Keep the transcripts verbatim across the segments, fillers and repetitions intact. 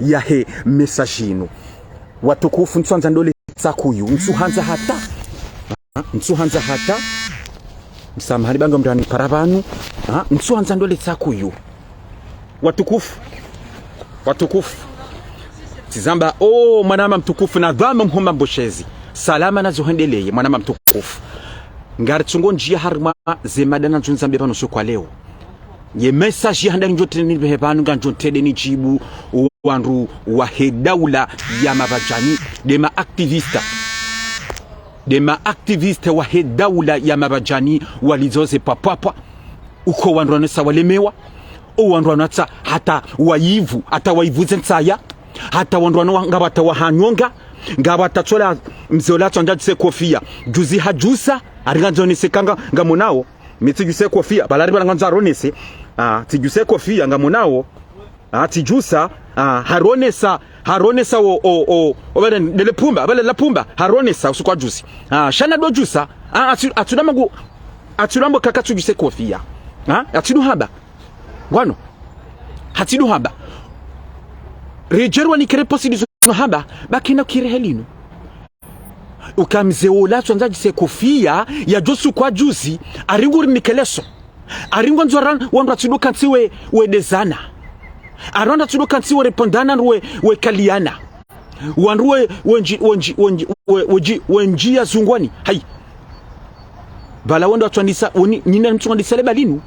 yahe message inu. Watukufu, ntsuhandza ndole tsakuyu, ntsuhandza hata. Ha? Ntsuhandza hata. Msamahani banga mndani para pvanu. Ha? Ntsuhandza ndole tsakuyu. Watukufu. Watukufu. Tsizamba, oh, mwanama mtukufu, na dhwama mhomba mboshezi. Salama nazo hwendeleye, mwanama mtukufu. Ngaritsungo ndjia harumwa ze mada nandzo nizambe pvanu usiku wa leo. Ye message ya handani ndjo trende nipvehe pvanu, ngandzo ntrende nidjibu wandru wahe daula ya Mabadjani, nde ma activiste. Nde ma activiste wahe daula ya Mabadjani walizo ze pvwapvwapvwa. Uko wandru wanu sa walemewa. O wandru wanu hata, hata wayivu, hata wayivu ze ntsaya. Hata wandru wanu wa-, ngapvo hata wahanyonga. Ngapvo hata tsola mze ola tsandza djise kofia. Djuzi hadjusa, hari ngandzo nise kanga, ngamonao. Mi tsidjuse kofia, pvala hari pvala ngandzo aronese. Ah, tsidjuse kofia, ngamonao. Ah, tsidjusa, ah, haronesa, haronesa o, o, o, o, pvala ndele pumba, pvala la pumba, haronesa usiku wa djuzi. Ah, sha na ndo djusa, ah, atsu-, atsula mangu, atsula mbo kaka tsidjuse kofia. Ah, atsidu hamba. Ngwano. Hatsidu hamba. Redjerwa ni kere posi ndizo hamba, ba kena kire helinu. Uka mze ola tsandza djise kofia, yadjo usiku wa djuzi, hari ngu rinike leso. Hari ngu ndzo ran-, wandru watsidu kantsi we, we dezana. Hari wandru watsidu kantsi we repondana, wandru we, we kaliana. Wandru we, we ndji-, we ndji-, we ndji-, we, we ndji-, we ndjia zungwani. Hayi. Pvala wandru watswandisa, woni, nyi nda mtsuhandisa le balinu.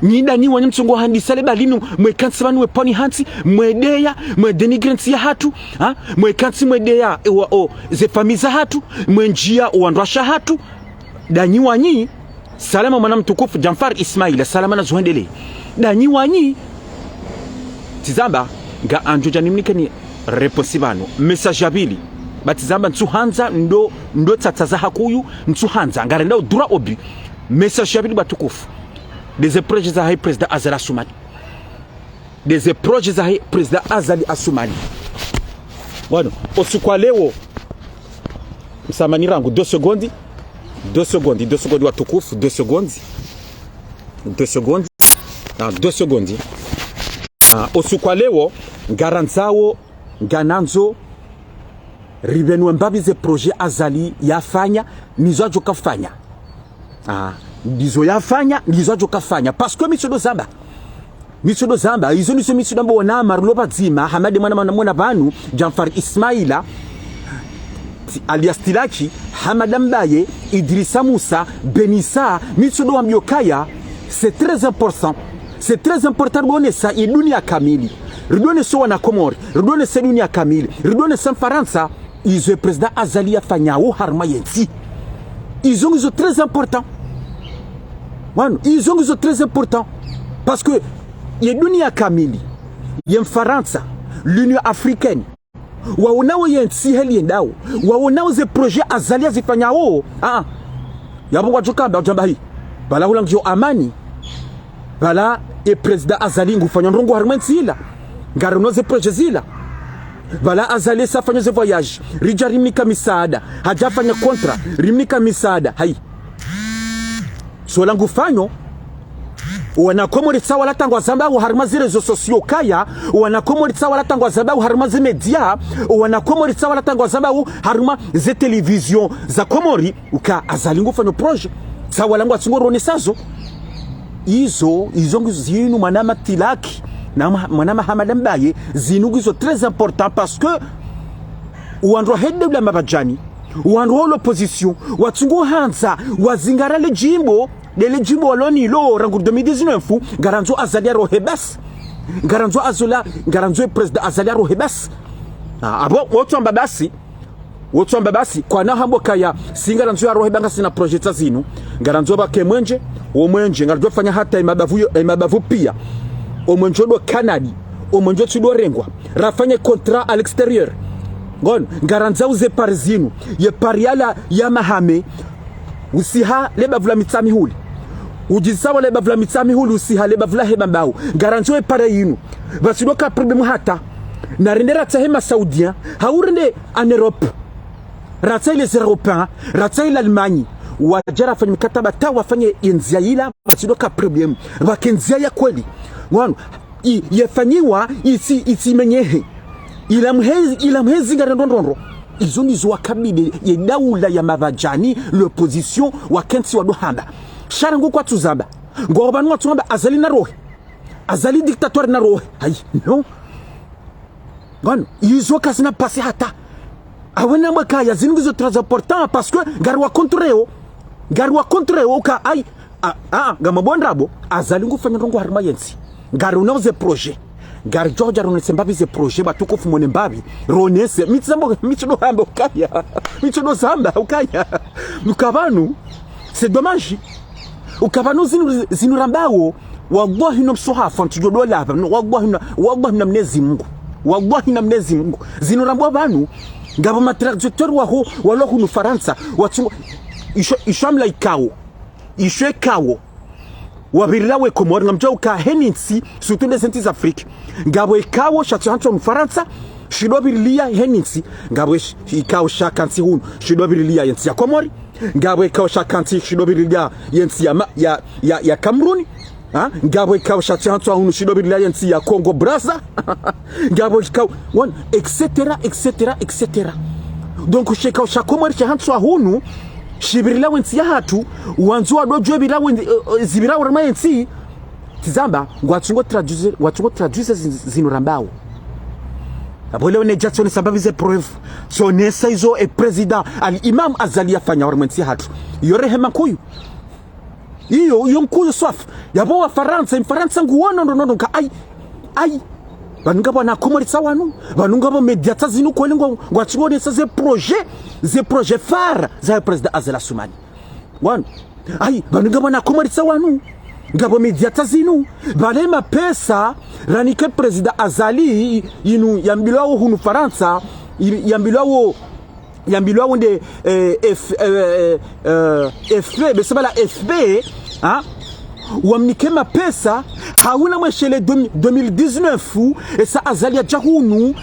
Nyi nda nyi wanyu mtsungo handisa le balinu, mwe kantsi pvanu we pvoni hantsi, mwe deya, mwe dénigrer ntsi ya hatru, ha? Mwe kantsi mwe deya, ewa o, ze famille za hatru, mwe ndjia o wandru washe hatru, nda nyi wanyi, salama mwana mtukufu, Djanfar Ismaila, salama nazo hwendeleye. Nda nyi wanyi, tsizamba, ngandzo dja nimnikeni réponse pvanu. Message ya pvili. Ba tsizamba ntsuhandza ndo, ndo tsatsa za hakuyu, ntsuhandza. Ngarenda o droit au but. Message ya pvili watukufu. Nde ze projet zahe président Azali Assoumani. Nde ze projet zahe président Azali Assoumani. Ngwano, usiku wa leo. Msamahani rangu, deux secondes. Deux secondes, deux secondes watukufu, deux secondes. Deux secondes. Ah, deux secondes. Ah, usiku wa leo, ngarandzao, nganandzo, ripvenue mbapvi ze projet Azali yafanya, nizo yadjo kafanya. Ah, ndizo yafanya, ndizo yadjo kafanya. Parce que mi tsi ndo zamba. Mi tsi ndo zamba, izo ndizo mi tsi ndo amba wanama, rulo pvadzima, Hamade mwana, mwana, mwana pvanu, Djanfar Ismaila, Ti-, alias Tilaki, Hamada Mbaye, Idrissa Moussa, Benissa, mi tsi ndo wambio kaya, c'est très important. C'est très important, ridonesa ye dunia kamili. Ridonesa wana Komori, ridonesa dunia kamili, ridonesa Mfarantsa, izo ye président Azali yafanyao harumwa ye ntsi. Izo ngizo très important. Wanu, izo ngizo très important. Parce que ye dunia kamili, ye Mfarantsa, l'Union africaine, waonao ye ntsi heli yendao, waonao ze projet Azali yazifanyao, ah, yapvo ngwadjo kamba, udjamba hi, pvala hula ngiyo amani, pvala ye président Azali ngufanya ndrongo harumwa ye ntsi ila, ngarono ze projet zila, pvala Azali sa fanya ze voyage, ridja rimnika misaada, hadja fanya contrat, rimnika misaada, hayi. Sola ngufanyo, wana Komori tsa wala tangwa zamba wo harumwa ze réseaux sociaux kaya, wana Komori tsa wala tangwa zamba wo harumwa ze média, wana Komori tsa wala tangwa zamba wo harumwa ze télévision za Komori, uka Azali ngufanyo projet, tsa wala ngwatsungo ronesazo. Izo, izo ngizo zinu mwanama Tilaki, na mwa-, mwanama Hamada Mbaye, zinu ngizo très important parce que wandru wahe daula Mabadjani, wandru wa l'opposition, watsungo handza, wazingara le djimbo, nde le djimbo walonilo rangu deux mille dix-neuf, ngarandzo Azali yarohe basi. Ngarandzo Azola, ngarandzo président Azali yarohe basi. Ah, apvo, wotsu amba basi. Wotsu amba basi, kwana hamba kaya, si ngarandzo yarohe ba ngasina projet tsa zinu. Ngarandzo pvake mwenje, o mwenje, ngarandzo fanya hata ye mabavu yo, ye mabavu pia. O mwenje ndo Canada, o mwenje tsi ndo rengwa. Rafanye contrat à l'extérieur. Ngono, ngarandzo uze pare zinu, ye pare yala ya Mahame, usiha le bavu la Mitsamihuli. Udjisa wala le bavu la Mitsamihuli, usiha le bavu lahe Bambao. Ngarandzo ye pare yinu. Pvatsi ndo ka problème hata. Na rende ratsahe ma Saoudiens, hau rende en Europe. Ratsahe les Européens, ratsahe l'Allemagne. Wadja rafanye mikataba ta wafanye ye ndzia yila, pvatsi ndo ka problème. Pvake ndzia ya kweli. Ngono, I, yefanyiwa, itsi, itsi menyehe. Ila mhezi, ila mhezi ngare ndrondrondro. Izo ndizo wakabili ye daula ya mabadjani, l'opposition, wakentsi wado hamba. Sha rangu kwatsu zamba. Ngo pvanu watsu hamba Azali narohe. Azali dictateur narohe. Ayi, non. Ngwano, izo kazina pasi hata. Awe na mwakaya zinu ngizo très important parce que ngari wa contre yo. Ngari wa contre yo ka ayi. Ah, ah, ngam bondra bo, Azali ngufanya ndrongo harumwa yentsi. Ngari unao ze projet. Ngari djo dja ronese mbapvi ze projet, watukufu mwone mbapvi. Ronese, mi tsi zamba, mi tsi ndo hamba ukaya. Mi tsi ndo zamba ukaya. Nuka pvanu, c'est dommage. Uka pvanu zinu, zinu rambawo, wallahi no mswahafu, ntsu djo do lava, no, wallahi na, wallahi na Mnyezi Mungu. Wallahi na Mnyezi Mungu. Zinu rambawo pvanu, ngapvo ma traducteur waho, walo hunu Farantsa, watsungo, isho, isho amla ikao. Isho ikao. Wapvirilao we Komori, ngamdjo uka heni ntsi, surtout nde ze ntsi za Afrika. Ngapvo ikao shatsi hantswa Mfarantsa, shido pvirilia heni ntsi. Ngapvo ish-, ikao shakantsi hunu, shido pvirilia yentsi ya Komori. Ngapvo ikao shakantsi, shido pvirilia yentsi ya ma-, ya, ya, ya Cameroun. Ha? Ngapvo ikao shatsi hantswa hunu, shido pvirilia yentsi ya Congo Brazza. Ngapvo ikao, wan, et cetera, et cetera, et cetera. Donc, she ikao sha Komori sha hantswa hunu, shipvirilia wentsi ya hatru, wandzo wado djuwe pvira wen-, eh, eh, zipvira harumwa yentsi, tsi zamba, ngwatsungo traduire, ngwatsungo traduire zin-, zinu rambawo. Apvo leo ne dja tsonesa mbapvi ze preuve, tsonesa izo e président, Al-Imam Azali yafanya harumwa yentsi ya hatru. Yo rehema nkuyu. Iyo, iyo nkuyu swafi. Yapvo wa Farantsa, Mfarantsa nguwono ndo ndo ndo ka, ayi, ayi. Pvanu ngapvo wana Komori tsa wanu, pvanu ngapvo média tsa zinu kweli ngo, ngwatsungo nesa ze projet, ze projet phare, za président Azali Assoumani. Wanu. Ayi, pvanu ngapvo wana Komori tsa wanu. Ngapvo média tsa zinu. Pvale mapesa, ranike président Azali, inu yambilwawo hunu Farantsa, i-, yambilwawo, yambilwawo nde, eh, F-, eh, eh, eh, F P, bese pvala F P, ha? Wamnike mapesa, hawuna mweshele deux mille, deux mille dix-neuf, esa Azali yadja hunu,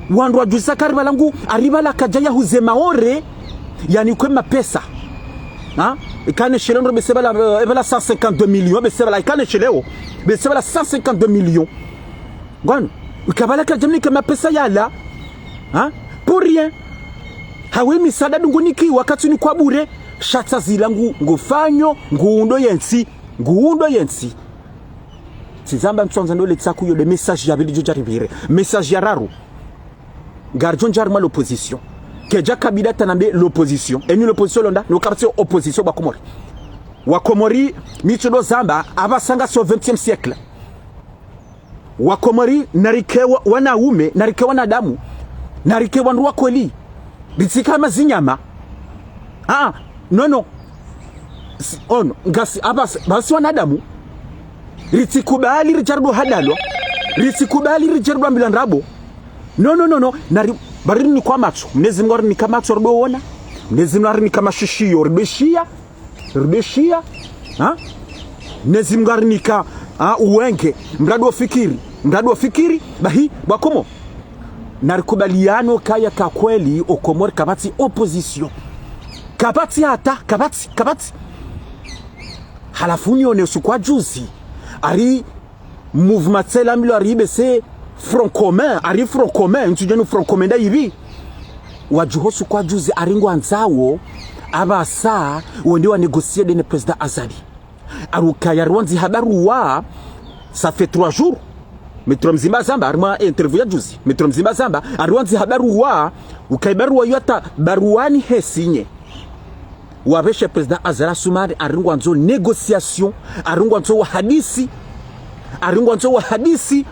wandru wadjusa kari pvala ngu, ari pvala kadja yahuze Maore, yanikwe mapesa. Ha? Ikane shele ndro bese pvala, eh, pvala cent cinquante-deux millions, bese pvala ikane shele wo, bese pvala cent cinquante-deux millions. Ngwanu, ikapvala kadja mnike mapesa yala. Ha? Pour rien. Hawe misaada dungu niki wakati ni kwa bure, sha tsa zila ngu, ngufanyo, nguundo yentsi, nguundo yentsi. Tsi zamba ntswandza ndo le tsaku yo de message ya pvili djo dja ripvire. Message ya raru. Ngari djo ndja harumwa l'opposition. Kedja kabila tanambe l'opposition. Eni l'opposition londa, no kapvatsi opposition ba Komori. Wa Komori, mi tsu do zamba, apvasa ngasi au vingtième siècle. Wa Komori, narike wa-, wanaume, narike wanadamu, narike wandru wa kweli. Ritsike mazinyama. Ah, non, non. Si, ono, ngasi, apvasa, basi wanadamu. Ritsikubali ridja rido hadalwa. Ritsikubali ridja rido ambilwa ndrabo. Non, non, non, non. Nari, bari rinikwa matso. Mnyezi Mungu arinika matso rido wona. Mnyezi Mungu arinika mashishiyo rido shiya. Rido shiya. Ha? Mnyezi Mungu arinika, ha, uwenge. Mradi wo fikiri. Mradi wo fikiri. Bahi, ba Komori. Narikubaliane kaya ka kweli o Komori kapvatsi opposition. Kapvatsi hata, kapvatsi, kapvatsi. Halafu nione usiku wa juzi. Ari mouvement tsela milo ari bese Front Commun, ari Front Commun, ntsu djenu Front Commun nda ipvi. Wadjuho usiku wa juzi ari ngwandzao, apvasa, wende wa négocier nde ne président Azali. Ari ukaya ari wandziha baruwa, ça fait trois jours. Maître Mzimba zamba, harimwa interview ya juzi. Maître Mzimba zamba, ari wandziha baruwa, ukaya baruwa yo hata baruwa ni he signé. Wapveshe président Azali Assoumani, ari ngwandzo négociation, ari ngwandzo wahadisi, ari ngwandzo wahadisi,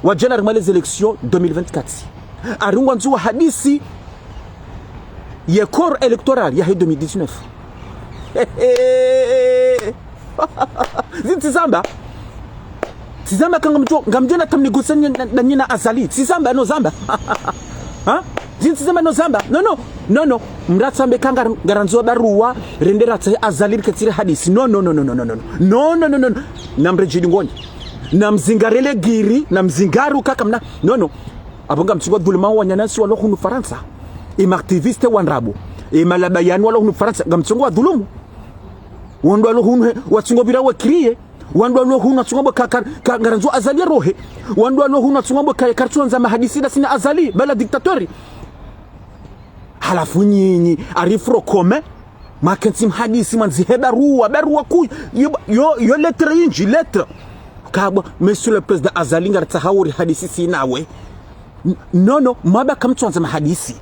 wadjana harimwa les élections deux mille vingt-quatre. Ari ngwandzo wahadisi, ye corps électoral yahe deux mille dix-neuf. Zinu tsi zamba. Tsi zamba ka ngamdjo, ngamdjo na tamni gutsa na, na, na nyina Azali. Tsi zamba no zamba. Ha? Zinu tsi zamba no zamba. Non, non. Non, non. Mratsambe ka ngar-, ngarandzo baruwa, rende ratsahe Azali riketsi rihadisi. Non, non, non. Non, non, non, non. Namredjidi ngoni. Namzingare le giri, namzingare ukaka mna. Non, non. Apvo ngamtsungo dhuluma wananyasi walo hunu Farantsa. Ema activiste wa ndrabo. Ema labayani walo hunu Farantsa. Ngamtsungo wadhulumu. Wandru walo hunu he, watsungo pvira wakiriye. Wandru walo hunu watsunga bo ka, ka, ka, ngarandzo Azali yarohe. Wandru walo hunu watsunga bo ka, karitsuandza mahadisi ndasi na Azali, bala dictateur. Halafu nyinyi, ari Front Commun, mwakentsi mhadisi, mwandzihe barua, barua kuu, yo, yo, yo lettre indji, lettre. Kabo, Monsieur le Président Azali, ngaritsaho uri hadisi si nawe. N-, non, non, mwamba kamtsuandza mahadisi.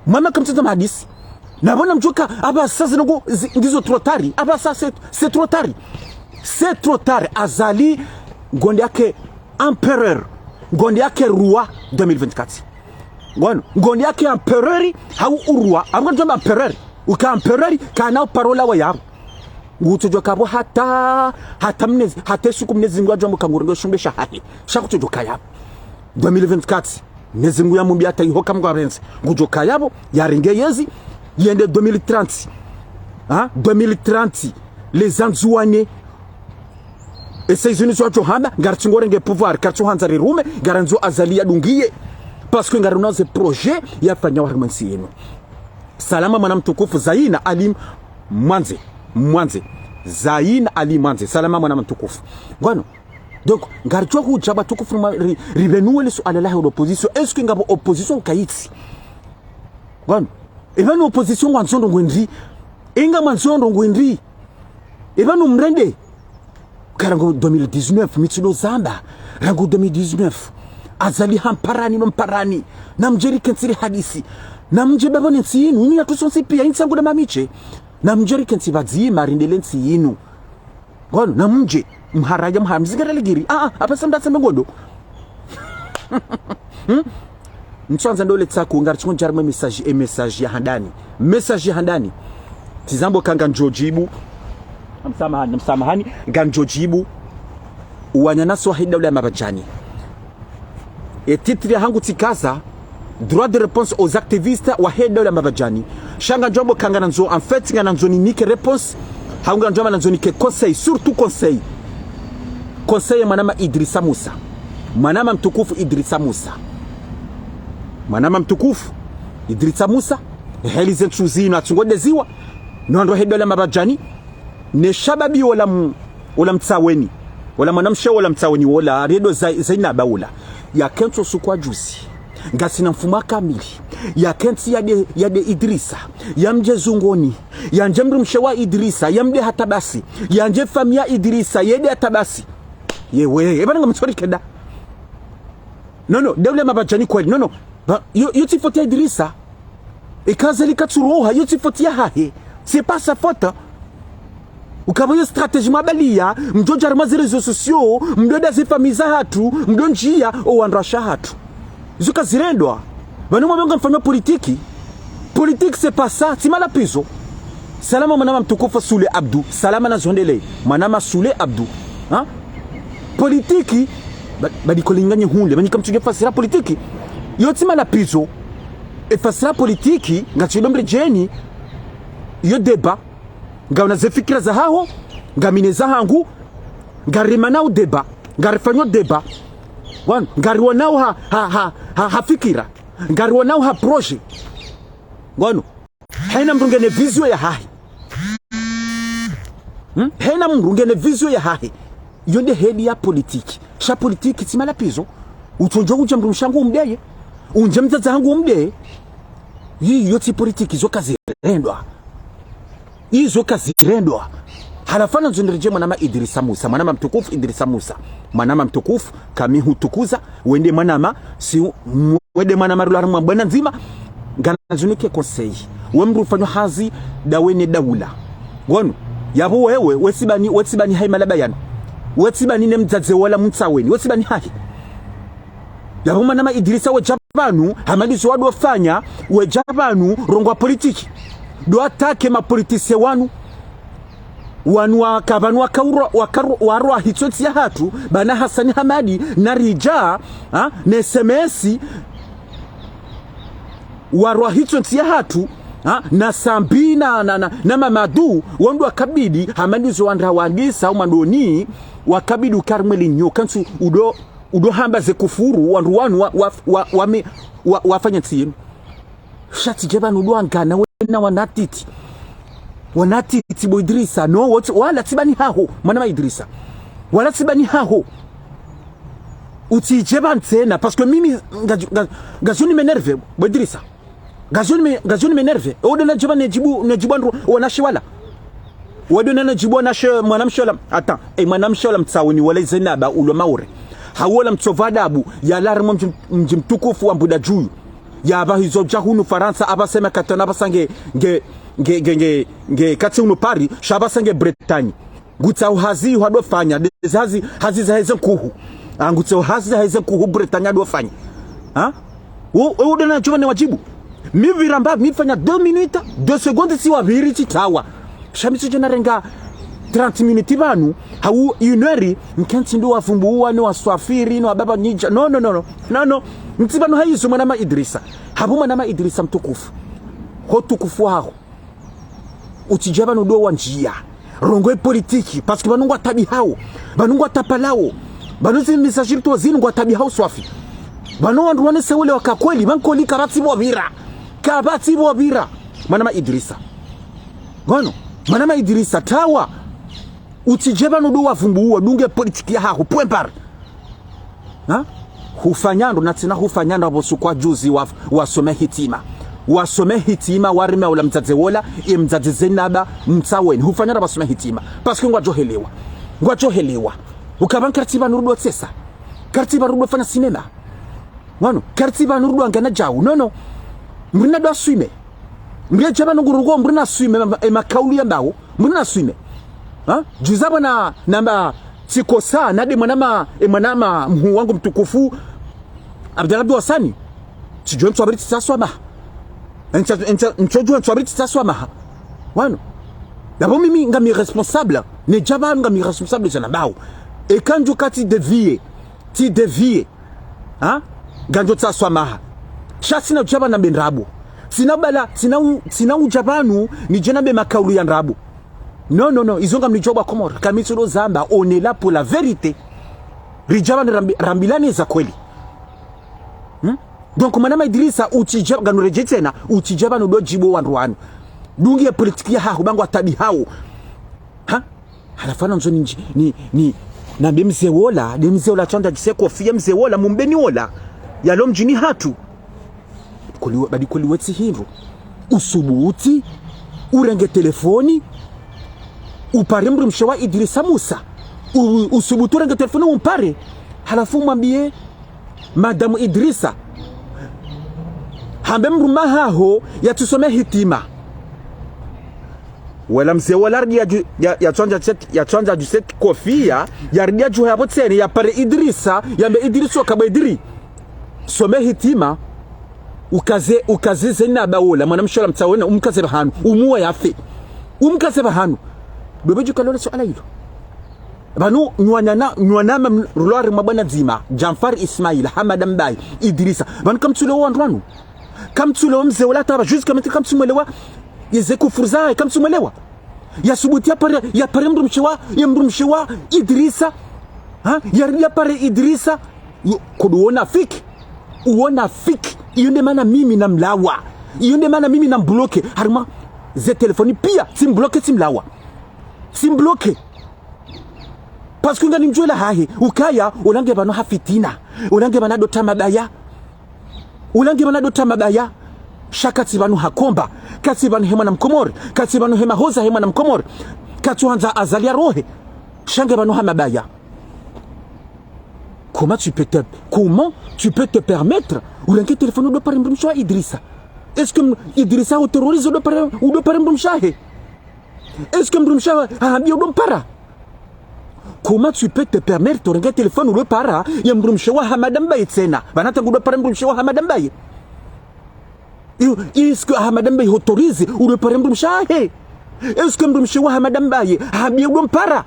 Mwamba kamtsuandza mahadisi. Nabo namdjuwe ka, apvasa zinu ngo, zi-, ndizo trop tard. Apvasa c'est, c'est trop tard. C'est trop tard. Azali, ngondo yake empereur. Ngondo yake roi deux mille vingt-quatre. Ngono, ngondo yake empereur, hau uroi. Apvo ngamdjo amba empereur. Uka empereur, kana uparola wa yapvo. Ngutsodjo kaya pvo hata, hata Mnyezi, hata siku Mnyezi Mungu yadjo amba ka ngurenge shumbe shahahe. Sha kutsodjo kaya pvo. Deux mille vingt-quatre. Mnyezi Mungu yamumbiya hata iho ka Mungu yarendze. Ngudjo kaya pvo, yarenge yezi, yende deux mille trente. Ha? Deux mille trente. Les Anzouanais. Esa izo nizo wadjo hamba, ngaritsungo renge pouvoir, karitsuhandza rirume, ngarandzo Azali yadungiye. Parce que ngarina ze projet yafanya harimwa entsi yinu. Salama mwana mtukufu, Zaina Ali Mwandze, Mwandze. Zaina Ali Mwandze, salama mwana mtukufu. Ngono, donc, ngaridjo hudja watukufu ma-, ri-, ribenuwe le suala lahe opposition. Est-ce que ngapvo opposition kayitsi? Ngono, eba no opposition ngwandzo ndrongo ndri. Inga mwandzo ndrongo ndri. Eba no mrende. Ka rangu deux mille dix-neuf, mi tsulo zamba. Rangu deux mille dix-neuf. Azali hamparani no mparani. Namdje rikentsi rihadisi. Namdje bapvo ne ntsi yinu. Ini yatru sontsi piya, intsi yangu na mamiche. Namdje rikentsi pvadzima, rindele ntsi yinu. Ngono, namdje, mharaja, mhara, mzingara ligiri. Ah, ah, apvasa mdatsa mbe ngondo. Hmm? Ntsuandza ndole tsaku, ngaritsungo ndjarima message, e message ya handani. Message ya handani. Tsi zambo ka ngamdjo djibu. Namsamahani, namsamahani, ngamdjo djibu. Wananyasi wahe daula ya Mabadjani. E titre yahangu tsikaza, droit de réponse aux activistes wahe daula ya Mabadjani. Sha ngamdjo amba ka ngandzo, en fait, ngandzo ninike réponse, hau ngandzo amba ngandzo nike conseil, surtout conseil. Conseil ya mwanama Idrissa Musa. Mwanama mtukufu Idrissa Musa. Mwanama mtukufu Idrissa Musa. Heli ze ntsu zinu yatsungo deziwa. No wandru wahe daula ya Mabadjani. Ne shababi wola m-, wola Mtsaweni. Wola mwanamshe wola Mtsaweni wola, riedo Zai-, Zainaba wola. Yakentsi usiku wa juzi. Ngasina mfumo kamili. Yakentsi yade, yade Idrissa. Yamdje zungoni. Yandje mdrumshe wa Idrissa. Yamde hata basi. Yandje famiyi ya Idrissa. Yede hata basi. Yewe, eba ngamtsori keda. Non, non, daula ya Mabadjani kweli. Non, non. Ba, yo, yo tsi faute ya Idrissa. Eka Azali katsuroha, yo tsi faute yahahe. C'est pas sa faute. Ukapvo yo stratégie mwabaliya, mdjo dja harimwa ze réseaux sociaux, mdjo da ze famiyi zahatru, mdjo ndjiya, o wandru washe wahatru. Izo kazirendwa. Pvanu mwamba ngamfanyo politique. Politique, c'est pas ça, tsi malapvizo. Salama mwanama mtukufu Sule Abdu. Salama na zondele. Mwanama Sule Abdu. Ha? Politique, ba-, badi kolinganye hule, manyika mtsudje fasira politique. Yo tsi malapvizo. E fasira politique, ngatsi yo dombre djeni. Yo débat. Ngawuna ze fikira zahaho, ngami ne zahangu, ngarimanao débat, ngarifanyo débat. Wanu, ngariwonao ha, ha, ha, ha, ha fikira. Ngariwonao ha projet. Wanu, haina mdru ngena vision yahahe. Hmm? Haina mdru ngena vision yahahe. Yo nde heli ya politique. Sha politique tsi malapvizo. Utsodjo udja mdrumshe wahangu umdeye. Undje mdzadze wahangu umdeye. Yi, yo tsi politique, izo kazirendwa. Izo kazirendwa. Halafu ngamndzo niredjeye mwanama Idrissa Musa, mwanama mtukufu Idrissa Musa. Mwanama mtukufu, kami hutukuza, wende mwanama, si, m-, wende mwanama rula harimwa bwana ndzima, ngandzo nike conseil. We mdru ufanyo hazi, dawe ne daula. Wanu, yapvo wewe, we tsi bani, we tsi bani hayi malaba yanu. We tsi bani ne mdzadze wola Mtsaweni, we tsi bani hayi. Yapvo mwanama Idrissa wedja pvanu, hama ndizo wado fanya, wedja pvanu, rongowa politique. Do attaquer ma politiciens wanu. Wanu waka pvanu waka uro-, waka ro-, warowa hitso ntsi yahatru, bana Hassani Hamadi, na Ridja, ha, ne S M S, warowa hitso ntsi yahatru, ha, na Sambi na, na, na, na Mamadou, wandru wakabidi, hama ndizo wandra wandisa, umandoni, wakabidi ukari mweli nyoka ntsu udo udo hamba ze kufuru, wandru wanu wa, wa, wa, wame-, wa, wafanya ntsi yinu. Sha tsi dje pvanu udo angana wena wanatiti. Wanati tsi bo Idrissa, non, wotsi, wala tsi bani haho, mwanama Idrissa. Wala tsi bani haho. Utsidje pvanu tsena, parce que mimi, nga, nga, ngazoni m'énerve, bo Idrissa. Ngazoni me, ngazoni m'énerve. Odo nadje pvanu nedjibu, nedjibu wandru, wanashe wala. Odo nadjibu wanashe, mwanamshe wala. Attends, e mwanamshe wala Mtsaweni wala Zainaba ulo Maore. Hau ola mtsovu adabu, yalawa harumwa mdji, mdji mtukufu wa Mbuda Djuyu. Yapvahizo dja hunu Farantsa, apvasa makatana apvasa nge, nge, nge, nge, nge, nge, katsi hunu Paris, sha apvasa nge Bretagne. Ngutsaho hazi hado fanya, ndeze hazi, hazi zaheze nkuhu. Ah, ngutsaho hazi zaheze nkuhu Bretagne hado fanya. Ha? Wo, wo, odo nadjo pvanu newadjibu. Mi pvira mba, mi fanya deux minutes, deux secondes tsi wapviri tsi tawa. Sha mi tsidje narenga trente minutes pvanu, hau une heure, nkentsi ndo wavumbuwa, no waswafiri, no wababa nyidja. Non, non, non, non. Non, non. Ntsi pvanu hayizo mwanama Idrissa. Hapvo mwanama Idrissa mtukufu. Ho utukufu waho. Utsidje pvanu ndo wandjiya. Rongowa e politiki, parce que pvanu ngwatabihawo. Pvanu ngwatapalawo. Pvanu zi message rito zinu ngwatabihawo swafi. Pvanu wandru wanesewo le waka kweli, pvanu kweli kapvatsi pvo pvira. Kapvatsi pvo pvira. Mwanama Idrissa. Ngono, mwanama Idrissa, tawa. Utsidje pvanu ndo wavumbuwa, dunge politiki yahaho, point barre. Ha? Hufanya ndro, na tsena hufanya ndro apvo suku wa juzi wa, wasome hitima. Wasome hitima, warime ola mdzadze wola, e mdzadze Zainaba, Mtsaweni. Hufanya ndro wasome hitima. Parce que ngwadjohelewa. Ngwadjohelewa. Uka pvanu karitsi pvanu rudo tsesa. Karitsi pvanu rudo fanya sinema. Wanu, karitsi pvanu rudo angana djau. Non, non. Mrina do aswime. Mrie dja pvanu ngurungo, mrina aswime, ma, e makaulu yambawo. Mrina aswime. Ha? Juzi apvo na, namba tsikosa, nade mwanama, e mwanama, mhuu wangu mtukufu, Abdallah Abdou Hassani. Tsidjuwa ntswabiri tsitsaswamaha. Ntsa, ntsa, ntsodjuwa ntswabiri tsitsaswamaha. Wanu. Yapvo mimi ngami responsable. Ne dja pvanu ngami responsable djana mbawo. Eka ndjo katsi dévier. Tsi dévier. Ha? Ngandjo tsaswamaha. Sha tsina udja pvanu nambe ndrabo. Tsina bala, tsina u, tsina udja pvanu, nidje nambe makaulu ya ndrabo. Non, non, non, izo ngamnidjuwa bo Wakomori. Kamitsulo zamba, on est là pour la vérité. Ridja pvanu rambi, rambilane za kweli. Hmm? Donc, mwanama Idrissa, utsidja, nganu redjeyi tsena, utsidja pvanu ndo djibu wandru wanu. Dunge politiki yahaho, pvanu ngwatabihawo. Ha? Halafu ana ndzo ni, ni, ni, nambe mze wola, nde mze wola tsandza djise kofiya mze wola, mumbeni wola. Yalo mdjini hatru. Kweli we, badi kweli we tsi hindru. Usubuti, urenge telefoni, upare mdrumshe wa Idrissa Musa. U, usubuti urenge telefoni umpare. Halafu umwambiye, Madame Idrissa, hambe mdrume haho yatsisome hitima. Wala mze wola yaridi yadju, ya, yatsandza djise, yatsandza djise kofiya, yaridi yadjuhe yapvo tsena, yapare Idrissa, yambe Idrissa, okabwe Idri. Some hitima, ukaze, ukaze Zainaba wola, mwanamshe wola Mtsaweni, umkaze pvahanu, umuwe yafe. Umkaze pvahanu. Bebe djuka lola suala ilo. Pvanu, nywanana, nywanama m, rulwari mwa bwana dzima, Djanfar Ismail, Hamada Mbaye, Idrissa. Pvanu kamtsulewa wandru wanu. Kamtsulewa mze wola taba, jusqu'à maintenant kamtsumwelewa, yeze kufuru zahe, kamtsumwelewa. Yasubuti yapare, yapare mdrumshe wa, ye mdrumshe wa Idrissa. Ha? Yaridi yapare Idrissa. Yo, kodo uona fiki. Uona fiki. Iyo nde mana mimi namlawa. Iyo nde mana mimi nambloke. Harumwa ze telefoni piya, tsimbloke tsimlawa. Tsimbloke. Parce que nganimdjuwa la hahe. Ukaya, ola nge pvanu ha fitina. Ola nge pvanu ado tsa mabaya. Ola nge pvanu ado tsa mabaya. Sha katsi pvanu hakomba. Katsi pvanu he mwana Mkomori. Katsi pvanu he mahoza he mwana Mkomori. Katsu handza Azali yarohe. Sha nge pvanu ha mabaya. Comment tu peux te, comment tu peux te permettre urenge telefoni udo pare mdrumshe wa Idrissa? Est-ce que m, Idrissa o terroriste udo pare, udo pare mdrumshe wahe? Est-ce que mdrumshe wahe habiya udo mpara? Comment tu peux te permettre urenge telefoni udo para ye mdrumshe wa Hamada Mbaye tsena? Pvanu tangu udo pare mdrumshe wa Hamada Mbaye. Iyo, est-ce que Hamada Mbaye ho autorisé udo pare mdrumshe wahe? Est-ce que mdrumshe wa Hamada Mbaye habiya udo mpara?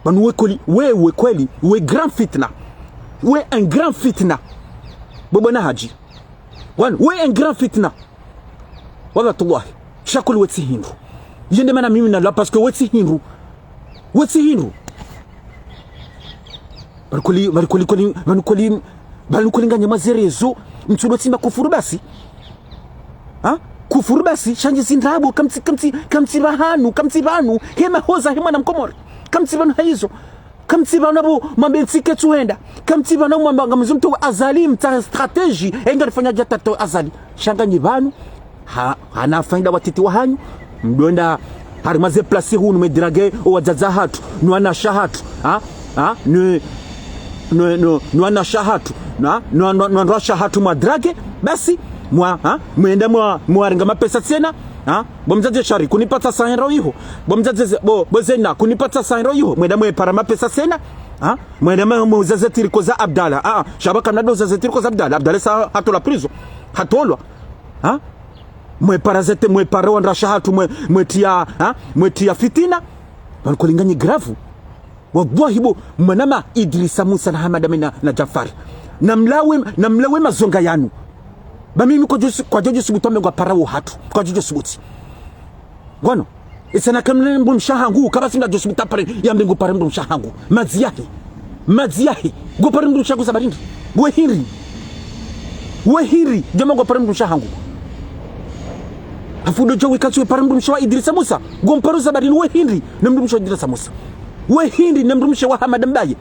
Pvanu we kweli, we, we kweli, we grand fitna. We un grand fitna. Bo bwana Hadji. Wan, we un grand fitna. Wallahi tallahi. Sha kweli we tsi hindru. Iyo nde mana mimi nalawa parce que we tsi hindru. We tsi hindru. Pvanu kweli, pvanu kweli, kweli, pvanu kweli, pvanu kweli nganyamaze rezo, mtsudo tsimba kufuru basi. Ha? Kufuru basi, shandzi zindrabo, kamtsi, kamtsi, kamtsi pvahanu, kamtsi pvanu, he mahoza, he mwana mkomori. Kamtsi pvanu hayizo. Kamtsi pvanu abo, mwambe ntsi ketsuhenda. Kamtsi pvanu mwamba ngamzumto Azali, mtsaha stratégie, enga rifanya djata to Azali. Sha nganyi pvanu, ha, hana faida watiti wahanyu, mdwenda harimwa ze place hunu mwe draguer owadzadze wahatru, no wanashe wahatru, ha? Ha? No, no, no, no wanashe wahatru, na, no, no, no wandruwashe wahatru mwa draguer, basi, mwa, ha? Mwenda mwa, mwarenga mapesa tsena, ha? Bo mdzadze Shari, kunipatsa cent euros iho. Bo mdzadze Ze-, bo, bo Zena, kunipatsa cent euros iho. Mwenda mwepara mapesa tsena, ha? Mwenda mwe, mwe uzaze tiriko za Abdallah. Ah, ah, sha pvaka mnado uzaze tiriko za Abdallah. Abdallah sa hatolwa prison. Hatolwa. Ha? Mwepara zete, mwepara wandruwashe wahatru, mwe, mwetriya, ha? Mwetriya fitina. Pvanu kweli nganyi grave. Wallahi bo, mwanama Idrisa Musa na Hamada Mena na Jafari. Namlawe, namlawe mazonga yanu. Ba mimi kwadjo su-, kwadjodjo subutu wambe ngwapara wohatru. Kwadjodjo subutu. Ngono. Isa na kamne mdrumshe wahangu, kapvatsi mdru djo subutu apare, yambe ngupare mdrumshe wahangu. Madzi yahe. Madzi yahe. Ngupare mdrumshe wahangu sababu hindri. We hindri. We hindri. Djama ngupare mdrumshe wahangu. Hafu ndo djo wikatsi wepare mdrumshe wa Idrisa Musa. Ngumparo sababu hindri. We hindri. Ne mdrumshe wa Idrisa Musa. We hindri. Ne mdrumshe wa Hamada Mbaye.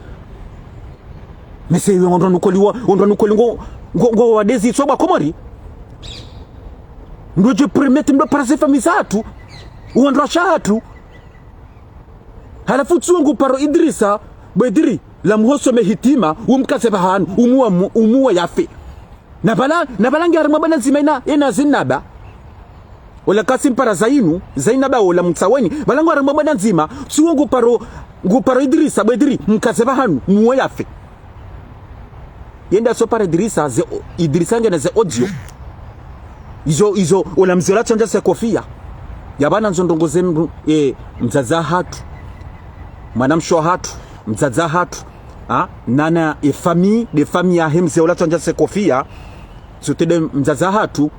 Mese iwe wandru wanu kweli wa, wandru wanu kweli ngo, ngo, ngo wadezi itso ba Komori. Ndo djo permettre mdo para ze famille zahatru. Wandruwashe wahatru. Halafu tsi we nguparo Idrisa, bo Idri, la muhosome hitima, umkaze pvahanu, umuwa mu-, umuwa yafe. Na pvala, na pvala nge harimwa bwana ndzima ina, ina Zinaba. Ola katsimpara Zainu, Zainaba ola Mtsaweni. Pvala nge harimwa bwana ndzima, tsi we nguparo, nguparo Idrisa, bo Idri, mkaze pvahanu, muwe yafe. Yende asopara Idrisa, ze, Idrisa ngena ze audio. Izo, izo, ola mze ola tsandza se kofia. Ya pvanu ndzo ndrongo ze mdru, eh, mdzadze wahatru. Mwanamshe wahatru, mdzadze wahatru. Ha? Nana e famille, de famille yahe mze ola tsandza se kofia. Zote de mdzadze wahatru.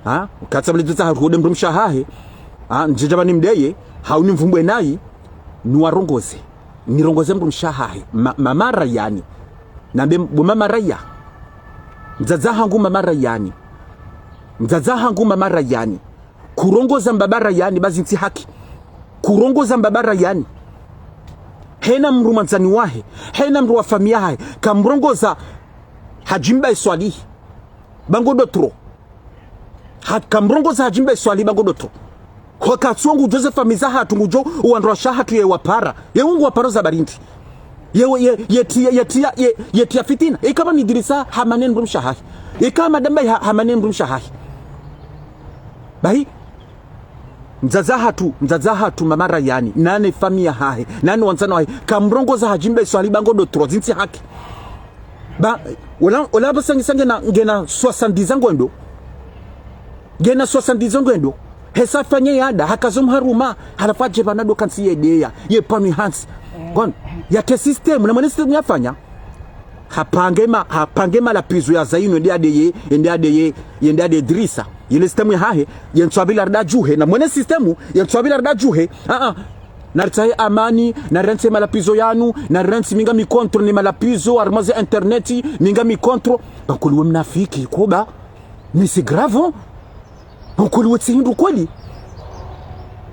Ha? Ukatsa mle dzadze wahatru de mdrumshe wahahe. Ha? Ndjedja pvanu mdeye, hau nimvumbwe nayi, niwarongoze. Nirongoze mdrumshe wahahe. Ma-, mama Rayani. Nambe bo mama Raya. Mdzadze wahangu mama Rayani. Mdzadze wahangu mama Rayani. Kurongoza mbaba Rayani, ba zitsi haki. Kurongoza mbaba Rayani. Hena mdru mwandzani wahe. Hena mdru wa famille yahahe. Kamrongoza Hadji Mbaye Swalihi. Ba ngo ndo trop. Ha, kamrongoza Hadji Mbaye Swalihi ba ngo ndo trop. Ho katsi we ngudjo ze famille zahatru ngudjo, wandruwashe wahatru ye wapara. Ye ungu waparo sababu hindri. Ye, ye, ye tiya, ye tiya, ye, ye tiya fitina. Ika pvanu Idrisa hamane mdrumshe wahahe. Ika Hamada Mbaye ha-, hamane mdrumshe wahahe. Bahi, mdzadze wahatru, mdzadze wahatru mama Rayani, nane famille yahahe, nane wandzani wahe, kamrongoza Hadji Mbaye Swalihi ba ngo ndo trop, zitsi haki. Ba, ola, ola pvasa ngisa ngena, ngena soixante-dix ans ngwendo. Ngena soixante-dix ans ngwendo. Hesa fanye yada, hakazo mharuma, halafu adje pvanu ndo kantsi yedeya, ye pvanu hantsi. Ngono, yake système, na mwene système yafanya. Hapange ma, hapange malapvizo ya Zainu, yende adeye, yende adeye, yende adeye Idrisa. Yele système yahahe, yentswabila rida djuhe, na mwene système, yentswabila rida djuhe. Ah, ah. Naritsahe amani, narirantsi malapvizo yanu, narirantsi mi ngami contre ne malapvizo, harimwa ze internet, mi ngami contre. Ba kweli we mnafiki, koba. Mais c'est grave, hein? Ba kweli we tsi hindru kweli.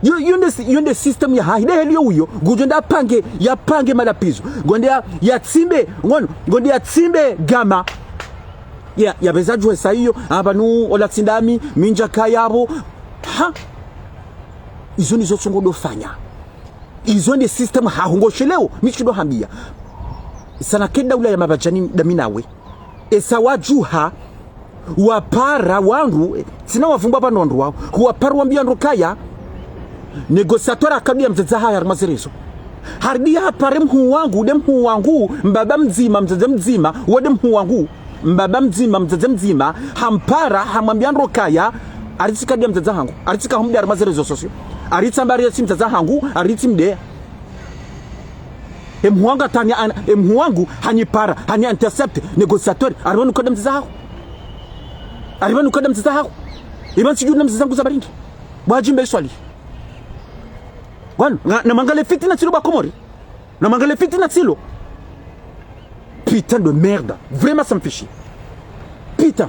Yo, yo nde si-, yo nde système yahahe, de heli yo uyo. Ngudjo nda pange, yapange malapvizo. Ngonde ya, yatsimbe, ngono, ngonde yatsimbe gama. Ya, yapveza djuhe sa iyo, apvanu ola tsi ndami, mi ndja kaya pvo. Ha? Izo ndizo tsi ngodjo fanya. Izo nde système yahaho ngo sheleo, mi tsi ndo hambia. Sana ke daula ya mapvadjani ndami nawe. Esa wadjuha, wapara wandru, eh, tsina wavumbwa pvanu wandru wawo. Huwapara wambia ndro kaya, négociateur akadu ya mdzadze wahahe harimwa ze réseaux. Haridi hapare mhuu wangu, de mhuu wangu, mbaba mdzima, mdzadze mdzima, wo de mhuu wangu, mbaba mdzima, mdzadze mdzima, hampara, hamwambia ndro kaya, aritsi kadu ya mdzadze wahangu, aritsi kahumde harimwa ze réseaux sociaux, aritsi amba aritsi mdzadze wahangu, aritsi mdeya. Emhuu wangu atanya an-, emhuu wangu hanipara, hani intercepte, négociateur, ari pvanu kadu ya mdzadze wahaho. Ari pvanu kadu ya mdzadze wahaho. Ipva ntsi djuu na mdzadze wahangu sababu hindri. Bo Hadji Mbaye Swalihi. Wanu, nga, na mwangalie fitina tsilo ba Komori. Na mwangalie fitina tsilo. Putain de merde. Vraiment, ça me fait chier. Putain.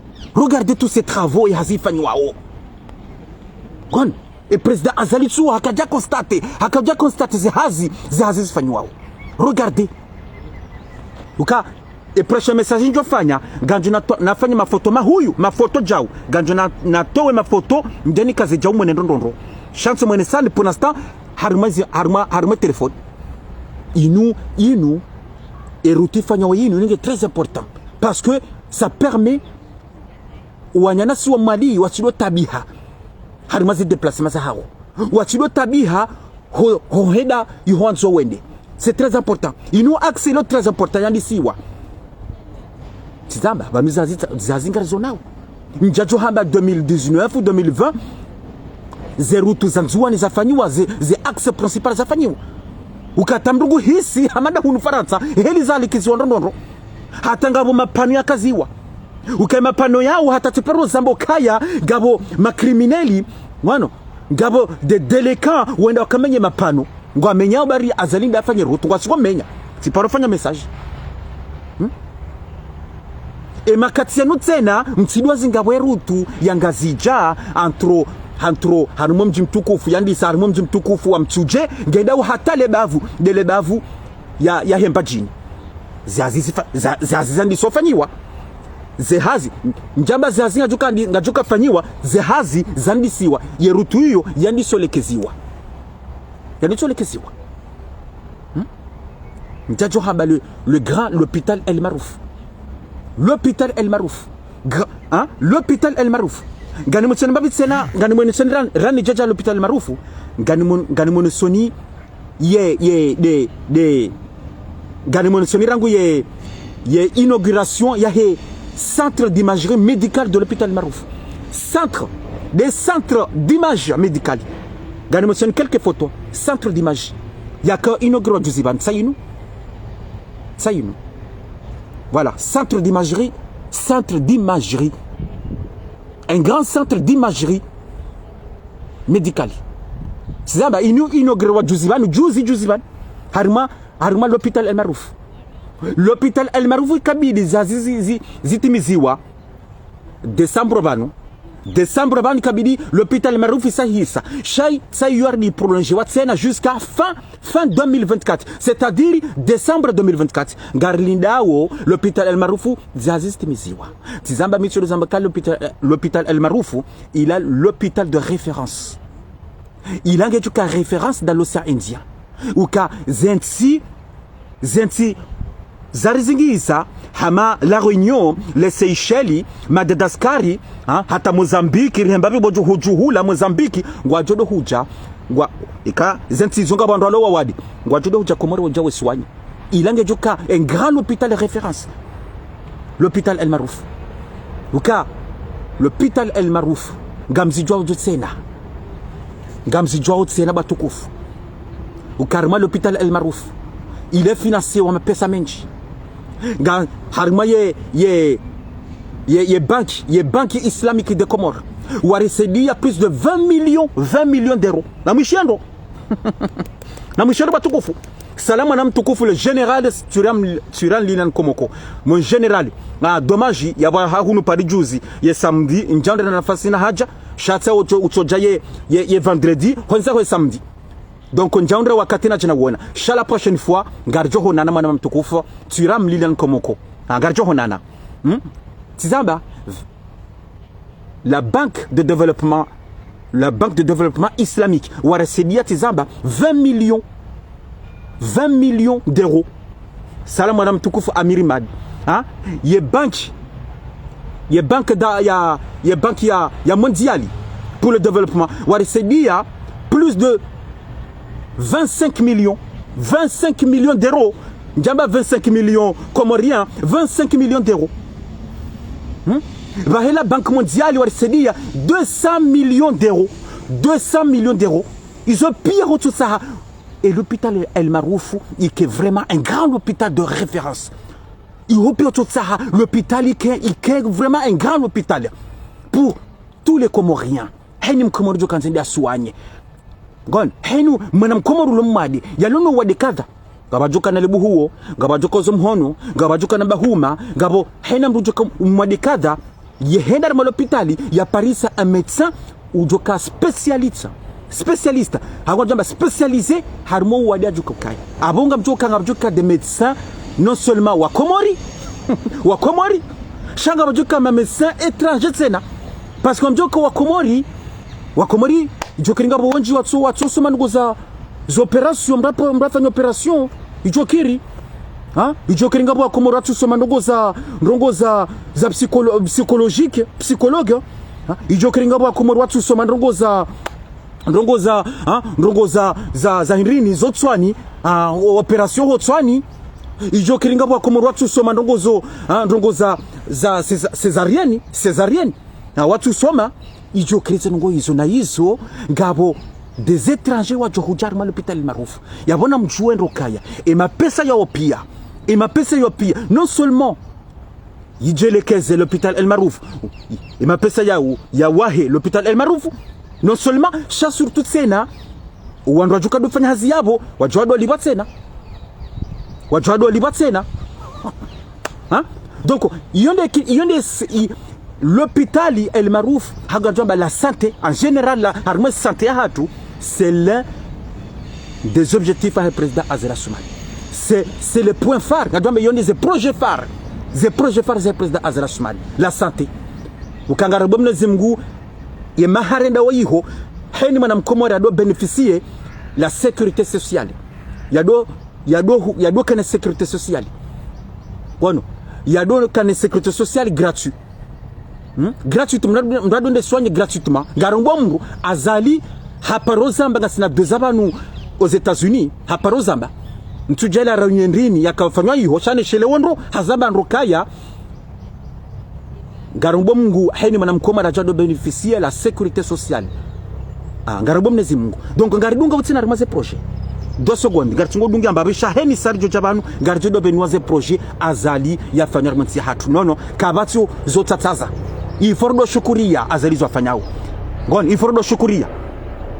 Regardez tous ces travaux, ye hazi ifanyiwao. Bon. E président Azali Assoumani hakadja constater, hakadja constater ze hazi, ze hazi zifanyiwao. Regardez. Uka, e prochain message ndjo fanya, ngandjo na to-, nafanye mafoto mahuu, mafoto djau. Ngandjo na, natowe mafoto, ndeni kaze djau mwone ndrongoo. Chance mwone sani, pour l'instant, harumwa zi-, harumwa, harumwa téléphone. Inu, inu, e route ifanyiwao inu, inu nge très important. Parce que ça permet wananyasi wa Mwali watsidjo taabiha harumwa zi déplacement zahao. Watsidjo taabiha ho, ho hwenda iho wandzo wende. C'est très important. Inu axe ilo très important yandisiwa. Tsi zamba, pvanu ze hazi, ze hazi ngarizonao. Ndjadjo hamba deux mille dix-neuf ou deux mille vingt, ze route za Ndzuwani zafanyiwa, ze, ze axe principal zafanyiwa. Uka hata mndru ngu hisi, hama nda hunu Farantsa, heli zalekeziwa ndrongoo. Hata ngapvo mapano yakaziwa. Uka mapano yao hata tsi paro zamba ukaya, ngapvo ma criminels, wanu, ngapvo des délinquants, wenda wakamenye mapano. Ngwamenyao bari Azali nda afanye route, ngwatsuko menya. Tsi paro fanya message. Hmm? E makati yanu tsena, mtsidjuwa zinga we route ya Ngazidja, entre, entre, harumwa mdji mtukufu, yandisa harumwa mdji mtukufu wa Mtsudje, ngwendao hata le bavu, nde le bavu ya, yahe Mbadjini. Ze hazi zifa-, za, ze hazi zandiso fanyiwa. Ze hazi, ndjamba ze hazi ngadjoka ndi-, ngadjoka fanyiwa, ze hazi zandisiwa, ye route iyo yandiso lekeziwa. Yandiso lekeziwa. Hmm? Ndjadjo hamba le, le grand, l'hôpital El Maarouf. L'hôpital El Maarouf. Gra-, hein? L'hôpital El Maarouf. Nganimwoneni mbapvi tsena, nganimwoneni ran-, rani djadja l'hôpital El Maarouf. Nganimwon-, nganimwoneni ye, ye, de, de, nganimwoneni rangu ye, ye inauguration yahe centre d'imagerie médicale de l'hôpital El Maarouf. Centre, des centres d'images médicales. Nganimwoneni quelques photos. Centre d'image. Yaka inauguré juzi pvanu, tsi inu. Tsi inu. Voilà, centre d'imagerie, centre d'imagerie. Un grand centre d'imagerie médicale. Tsi zamba, inu inauguré juzi pvanu, juzi, juzi pvanu. Harumwa, harumwa l'hôpital El Maarouf. L'hôpital El Maarouf ikabidi ze hazi zi, zi, zitimiziwa. Décembre pvanu. Décembre pvanu ikabidi l'hôpital El Maarouf isahisa. Sha i, sha iyo yaridi prolongewa tsena jusqu'à fin, fin deux mille vingt-quatre. C'est-à-dire décembre deux mille vingt-quatre. Ngarilindao l'hôpital El Maarouf ze hazi zitimiziwa. Tsi zamba mi tsi ndo zamba ka l'hôpital, euh, l'hôpital El Maarouf, il a l'hôpital de référence. Ila ngedjoka référence dans l'océan Indien. Uka ze ntsi, ze ntsi zarizingisa, hama La Réunion, les Seychelles, Madagascar, ha, hata Mozambique, rihemba pvi bodjo hudjuhu la Mozambique, ngwadjo ndo hudja, ngwa, ika, ze ntsi zo ngapvo wandru walo wawadi, ngwadjo ndo hudja Komori wandja wasiwanye. Ila ngedjoka un grand hôpital référence. L'hôpital El Maarouf. Uka, l'hôpital El Maarouf, ngamzidjuwao tsena. Ngamzidjuwao tsena watukufu. Uka harumwa l'hôpital El Maarouf, il est financé wa mapesa mendji. Nga harumwa ye, ye, ye, ye banque, ye Banque Islamique des Comores, warisaidia plus de vingt millions, vingt millions d'euros. Na mwishendo. Na mwishendo watukufu. Salamu mwana mtukufu le général Tsuriam-, Tsurian Linan Komoko. Mon général. Ah, dommage, yapvo ha hunu Paris juzi, ye samedi, ndjandre na nafasi na hadja, sha tsi utso, utsodja ye, ye, ye vendredi, hwandza hwe samedi. Donc, ndjandre wakati nadje nawona. Sha la prochaine fois, ngaridjo honana mwana mtukufu, Tsurian Linan Komoko. Ah, ngaridjo honana. Hmm? Tsi zamba, la Banque de Développement, la Banque de Développement Islamique, warisaidia tsi zamba vingt millions, vingt millions d'euros. Salamu mwana mtukufu Amir Imad. Ha? Ye banque, ye banque da, ya, ye banque ya, ya mondiale pour le développement, warisaidia plus de vingt-cinq millions, vingt-cinq millions d'euros. Ndjamba vingt-cinq millions comoriens, vingt-cinq millions d'euros. Hmm? Pvahe la Banque mondiale warisaidia deux cents millions d'euros. Deux cents millions d'euros. Izo piya hutsutsaha. Et l'hôpital El Maarouf, il est vraiment un grand hôpital de référence. Iho piya hutsutsaha, l'hôpital, il est, il est vraiment un grand hôpital. Pour tous les Comoriens. Heni Mkomori djo kandze nde asiwanye. Ngon, heni mwana Mkomori ulo mwade, yalo no wade kadha. Ngapvo djo kana le buhuwo, ngapvo djo kozo mhono, ngapvo djo kana bahuma, ngapvo heni mndru djo ka mwade kadha. Yehenda harumwa lopitali yaparisa un médecin udjoka spécialiste. Spécialiste. Haku wadjamba spécialisé harumwa owade adjoka ukaya. Apvo ngamdjoka, ngamdjoka des médecins non seulement wa Komori, wa Komori, sha ngamdjoka ma médecins étrangers tsena. Parce que ngamdjoka wa Komori, wa Komori, idjokiri ngapvo wendji watso, watsosoma ndrongoo za, za opération, mrapvo, mrafanya opération, idjokiri. Ha? Idjokiri ngapvo wa Komori watsusoma ndrongoo za, ndrongoo za, za psycholo-, psychologique, psychologue. Ha? Idjokiri ngapvo wa Komori watsusoma ndrongoo za, ndrongoo za, ha? Ndrongoo za, za, za hindrini, zo tswani, ha? O-, opération ho tswani. Idjokiri ngapvo wa Komori watsusoma ndrongoo zo, ha? Ndrongoo za, za césa-, césarienne, césarienne. Ha? Watsusoma, idjokiri ze ndrongoo izo na izo, ngapvo des étrangers wadjo hudja harumwa l'hôpital El Maarouf. Yapvo namdjuwe ndro ukaya, e mapesa yawo pia, e mapesa yawo pia, non seulement yidjelekeze l'hôpital El Maarouf, e mapesa yawo yawahe l'hôpital El Maarouf, non seulement, sha surtout tsena, wandru wadjoka ndo fanya hazi yapvo, wadjo wadolipvwa tsena. Wadjo wadolipvwa tsena. Ha? Donc, iyo nde ki-, iyo nde s-, i-, l'hôpital El Maarouf, haku wadjamba la santé, en général, la, harumwa santé yahatru, c'est l'un des objectifs ya président Azali Assoumani. C'est, c'est le point phare. Ngamdjwamba iyo nde ze projet phare. Ze projet phare za président Azali Assoumani. La santé. Uka ngarombo Mwenyezi Mungu, ye maha renda wayiho, heni mwana mkomori yado bénéficier la sécurité sociale. Yado, yado hu-, yado kana sécurité sociale. Wano, yado kana sécurité sociale gratuit. Hmm? Gratuitement, mndru, mndru yado nde soigner gratuitement. Ngarombo mndru, Azali, haparo zamba ngasina doza pvanu aux États-Unis, haparo zamba. Ntsudjua la réunion ndrini yakafanywa yiho, sha ne shele wondro, hazamba ndro ukaya, ngarombo Mungu, heni mwana mkomori yadjo bénéficier la sécurité sociale. Ah, ngarombo Mwenyezi Mungu. Donc, ngaridunga utsina harumwa ze projet. Deux secondes, ngaritsungo dunga mbapvi sha heni sa ridjo dja pvanu, ngaridjo do bénéficier ze projet Azali yafanya harumwa ntsi yahatru. Non, non, kapvatsi zo tsatsaza. Il faut do shukuriya Azali zo afanyao. Ngoni, il faut do shukuriya.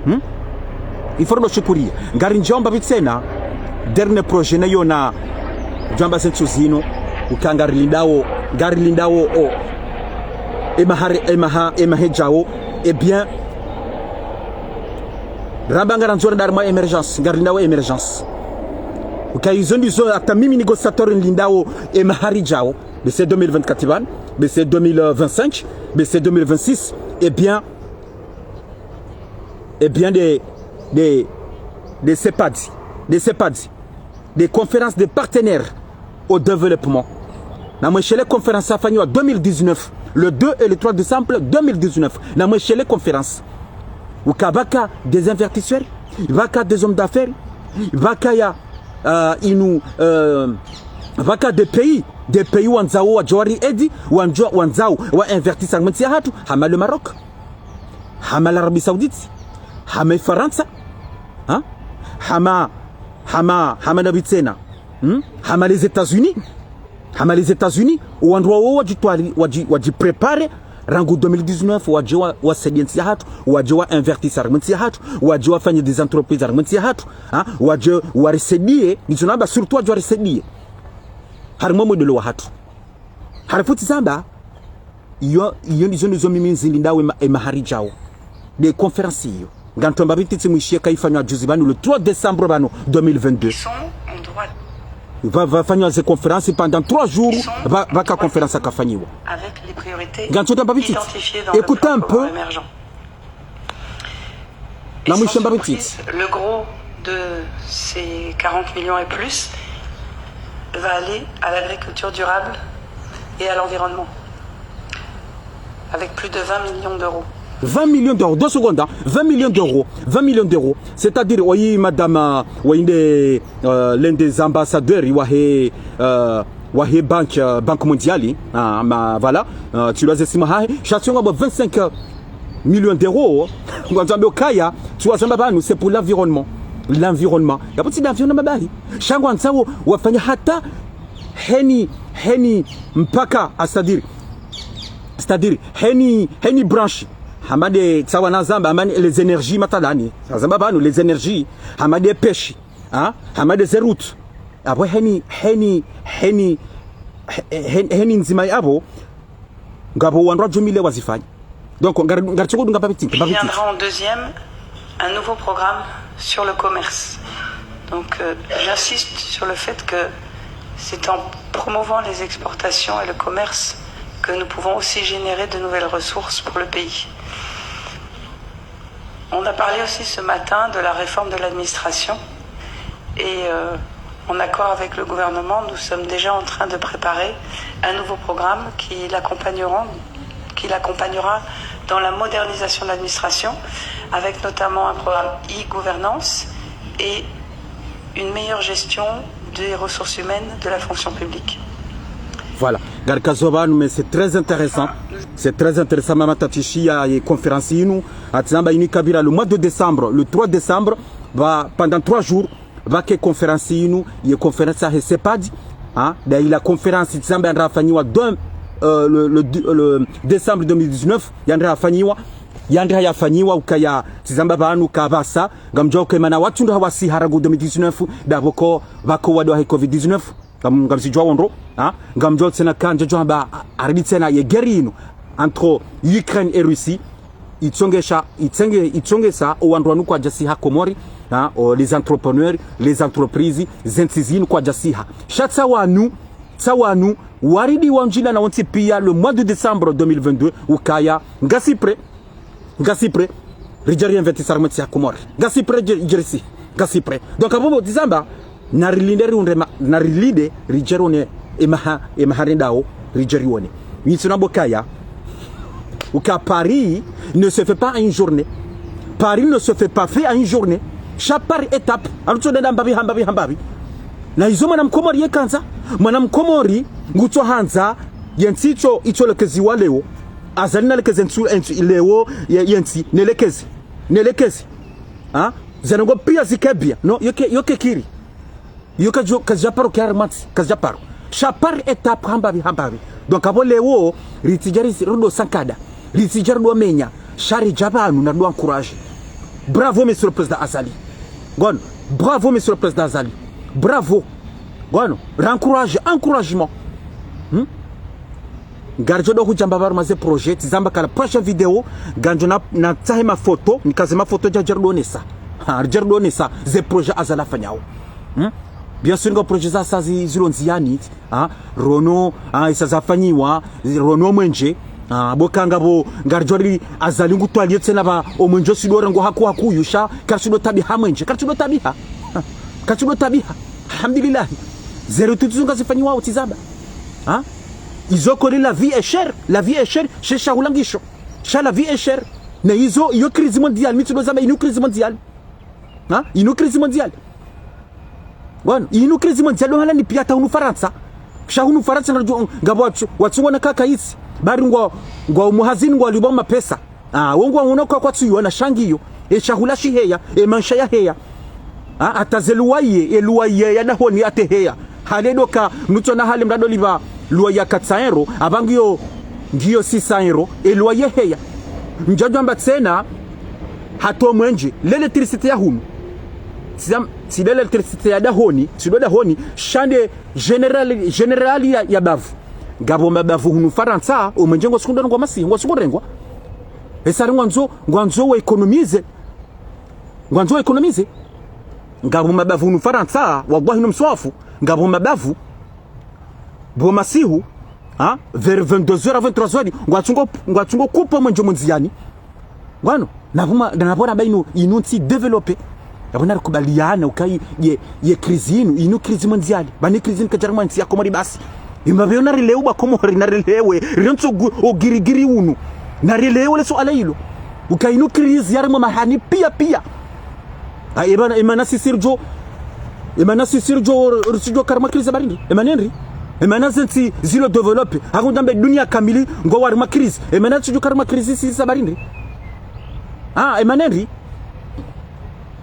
Hmm? Il faut do shukuriya. Ngarindjomba pvi tsena, dernier projet nayo nadjwamba ze ntsu zinu, uka ngarilindao, ngarilindao, o, e maha re-, e maha, e maha yadjao, eh bien, ramba ngarandzo rende harumwa émergence, ngarilindao émergence. Uka izo ndizo hata mimi négociateur nilindao e maha ridjao, be c'est deux mille vingt-quatre pvanu, be c'est deux mille vingt-cinq, be c'est deux mille vingt-six, eh bien, eh bien, des, des, des CEPAD, des CEPAD, des conférences de partenaires au développement. Namweshele conférence yafanyiwa deux mille dix-neuf, le deux et le trois décembre deux mille dix-neuf. Namweshele conférence. Uka pvaka des investisseurs, pvaka des hommes d'affaires, pvaka ya, euh, inu, euh, pvaka des pays, des pays wandzao wadjo wari aide, wandzao, wandzao wa investir harumwa ntsi yahatru, hama le Maroc, hama l'Arabie Saoudite, hama Farantsa, ha? Hama, hama, hama napvi tsena. Hmm? Hama les États-Unis. Hama les États-Unis. Wandru wawo wadjitwali, wadji, wadjipréparer. Rangu deux mille dix-neuf, wadje wa, wasaidie ntsi yahatru, wadje wa investir harumwa ntsi yahatru, wadje wafanye des entreprises harumwa ntsi yahatru, ha? Wadje warisaidie, nitsunamba surtout wadje warisaidie. Harumwa mwendelo wahatru. Halafu tsi zamba, iyo, iyo ndizo, ndizo mimi nzilindao e ma-, e maha ridjao. Des conférences iyo. Ngamtsomba pvi titi mwishiye kayifanywa juzi pvanu, le trois décembre pvanu deux mille vingt-deux. Ils sont en droit. Pva, pvafanywa ze conférence pendant trois jours, pva, pvaka conférence yakafanyiwa. Avec les priorités identifiées dans le plan de programme émergent. Écoutez un peu. Et sans surprise, le gros de ces quarante millions et plus va aller à l'agriculture durable et à l'environnement, avec plus de vingt millions d'euros. Vingt millions d'euros, deux secondes, hein. Vingt millions d'euros, vingt millions d'euros. C'est-à-dire, oui, madame, euh, oui, une des, euh, l'un des ambassadeurs, wahe, euh, wahe banque, euh, Banque mondiale, hein, ma, voilà, euh, tu l'as estimé, hein, sha tsi ngapvo vingt-cinq millions d'euros, ngwandzo wambe ukaya, tsi wazamba pvanu, c'est pour l'environnement. L'environnement. Yapvo tsi l'environnement bahi. Sha ngwandzo wo, wafanya hata, heni, heni, mpaka, ah, c'est-à-dire, c'est-à-dire, heni, heni branche. Hama de tsawa nazamba, hama ni les énergies matalani. Nazamba pvanu, les énergies, hama de pêche, hein? Hama de ze routes. Apvo heni, heni, heni, he-, he-, heni ndzima yapvo, Ngapvo wandru wadjumile wazifanya. Donc, ngar-, ngaritsokodunga pvapvitsi, Il pvapvitsi. Viendra en deuxième un nouveau programme sur le commerce. Donc, euh, j'insiste sur le fait que c'est en promouvant les exportations et le commerce que nous pouvons aussi générer de nouvelles ressources pour le pays. On a parlé aussi ce matin de la réforme de l'administration et, euh, en accord avec le gouvernement, nous sommes déjà en train de préparer un nouveau programme qui l'accompagneront, qui l'accompagnera dans la modernisation de l'administration, avec notamment un programme e-gouvernance et une meilleure gestion des ressources humaines de la fonction publique. Voilà. Ngarikazo pvanu, mais c'est très intéressant. C'est très intéressant, mama tatsishiya ye conférence yinu. Atizamba yinu ikapvira le mois de décembre, le trois décembre, pva, pendant trois jours, pvake conférence yinu, ye conférence yahe CEPAD, hein, nda ila conférence tizamba yandra yafanyiwa deux, euh, le, le, le décembre deux mille dix-neuf, yandra yafanyiwa, yandra yafanyiwa ukaya tizamba pvanu kapvasa, ngamdjuwa uka emana watsu ndo hawasiha rangu deux mille dix-neuf, ndapvo ko, pvako wade wahe covid dix-neuf, ngam-, ngamzidjuwa wondro, ha? Ngamdjuwa tsena kandje djuwa hamba, a-, aridi tsena ye guerre yinu, entre Ukraine et Russie, itsongesha, itsenge-, itsongesa, owandru wanu kwadjasiha Komori, ha? O, les entrepreneurs, les entreprises, zentsi zinu kwadjasiha. Sha tsa wanu, tsa wanu, waridi wandjila na wontsi piya, le mois de décembre deux mille vingt-deux, ukaya, ngasi prêt, ngasi prêt, ridje ri investir harumwa entsi ya Komori. Ngasi prêt, ridje, ridje risi, ngasi prêt. Donc, apvo pvo tizamba, narilinde riunde ma-, narilinde, ridje rione, emaha, emaha rendao, ridje rione. Nitsu na bokaya, uka Paris ne se fait pas en une journée. Paris ne se fait pas fait en une journée. Sha par étape, arutso nenda mbapvi, ha mbapvi, ha mbapvi. Na izo mwana mkomori yekandza, mwana mkomori, ngutso handza, yentsi itso, itso lekeziwa leo, Azali nalekeze ntsu, entsu, leo, ye, yentsi, nelekeze. Nelekeze. Ha? Zanongo piya zike bien. Non, yoke, yoke kiri. Yoke djo, kazidja paro kiari mantsi, kazidja paro. Sha par étape ha mbapvi, ha mbapvi. Donc, apvo leo, ritsidja ri-, rudo sankada. Ritsidja rudo menya. Sha ridja pvanu na rudo encourager. Bravo, Monsieur le Président Azali. Ngono. Bravo, Monsieur le Président Azali. Bravo. Ngono. Encourage, encouragement. Hmm? Ngaridjo do hudja mbapvi harumwa ze projet, tizamba kala prochaine vidéo, ngandjo na, natsahe mafoto, nikaze mafoto dja djeri donesa. Ha, djeri donesa, ze projet Azali afanyao. Hmm? Bien sûr, nga projet za sa zi-, zilo ndziyani, ha, rono, ha, isa zafanyiwa, zi-, rono mwenje, ha, bo kanga bo, ngaridjo ri Azali ngutwaliyo tsena pva, o mwenje usido rengo haku haku yusha, karisudo tabiha mwenje, karisudo tabiha. Ha, karisudo tabiha. Alhamdulillah. Zero tutu zunga zifanyiwa utizaba. Ha? Izo koli la vie est chère, la vie est chère, she shahula ngisho. Sha la vie est chère. Na izo, iyo crise mondiale, mitsudo zaba inu crise mondiale. Ha? Inu crise mondiale. Bon, inu crise mondiale, ndo hala ni piya ta hunu Farantsa. Sha hunu Farantsa na ju-, ngapvo watsu, watsu ngona kaka itsi. Bari ngwa, ngwa umuhazini ngwa libo mapesa. Ah, wongo wangona kwa kwatsu yona sha ngiyo. E shahula shiheya, e mansha yaheya. Ah, ata ze luwaye, e luwaye ya dahoni ate heya. Hale doka, mnutsona hale mrado liba luwaye ya quatre cents euros, apva ngiyo, ngiyo six cents euros, e luwaye heya. Ndjadjwamba tsena, hata o mwenje, l'électricité ya hunu. Tsi, tsi l'électricité ya dahoni, tsi do dahoni, sha nde général, général ya, ya bavu. Ngapvo mabavu hunu Farantsa, o mwenje ngwasukundo ngwa masi, ngwasukurengwa. Esari ngwandzo, ngwandzo wa économiser. Ngwandzo wa économiser. Ngapvo mabavu hunu Farantsa, wallahi no mswafu. Ngapvo mabavu. Bo masihu, ha? Vers vingt-deux heures à vingt-trois heures. Ngwatsungo, ngwatsungo kupa mwenje mondziyani. Ngono, napvo ma, napvo ramba inu, inu ntsi développée. Yapvo narikubaliana ukayi ye, ye crise inu, inu crise mondiale. Bani crise inu kadjari mwa ntsi ya Komori basi. Imba pveyo narilewe ba Komori, narilewe. Rentso gu-, o girigiri unu. Narilewe le suala ilo. Ukayi inu crise yari mwa mahani piya piya. Ah, emana, emana sisi ridjo, emana sisi ridjo, ridjo harumwa crise barindi. Emana henri. Emana zentsi zilo développé. Hakundambe dunia kamili, ngo harumwa crise. Emana ridjo harumwa crise sisi barindi. Ah, emana henri.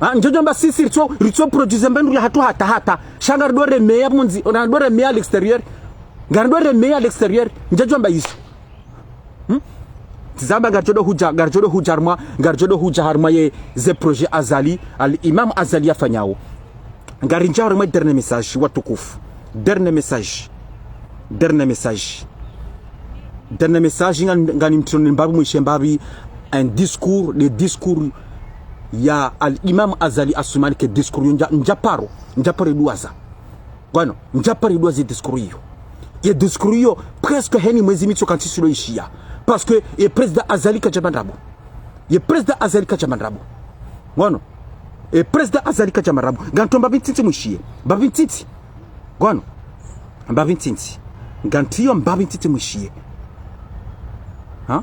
Ah, ndjodjwamba sisi ritso, ritso produire mbendru ya hatru hata hata. Sha ngarido remeya mundzi, ngarido remeya à l'extérieur. Ngarido remeya à l'extérieur. Ndjodjwamba izo. Hmm? Tizamba ngaridjo do hudja, ngaridjo do hudja harumwa, ngaridjo do hudja harumwa ye ze projet Azali, al Imam Azali yafanyao. Ngaridja harumwa ye dernier message, watukufu. Dernier message. Dernier message. Dernier message nga, ngani mtrononi mbapvi mwishe mbapvi, un discours, le discours ya Al-Imam Azali Assoumani, ke discours yo ndja, ndja paro, ndja paro iduwaza. Ngwano, ndja paro iduwaza ye discours iyo. Ye discours iyo, presque heni mwezi mitso kantsi silo ishiya. Parce que ye président Azali kadjamba ndrabo. Ye président Azali kadjamba ndrabo. Ngwano. Ye président Azali kadjamba ndrabo. Nganto mbapvi ntiti mwishiye. Mbapvi ntiti. Ngwano. Mbapvi ntiti. Ngantiyo mbapvi ntiti mwishiye. Ha?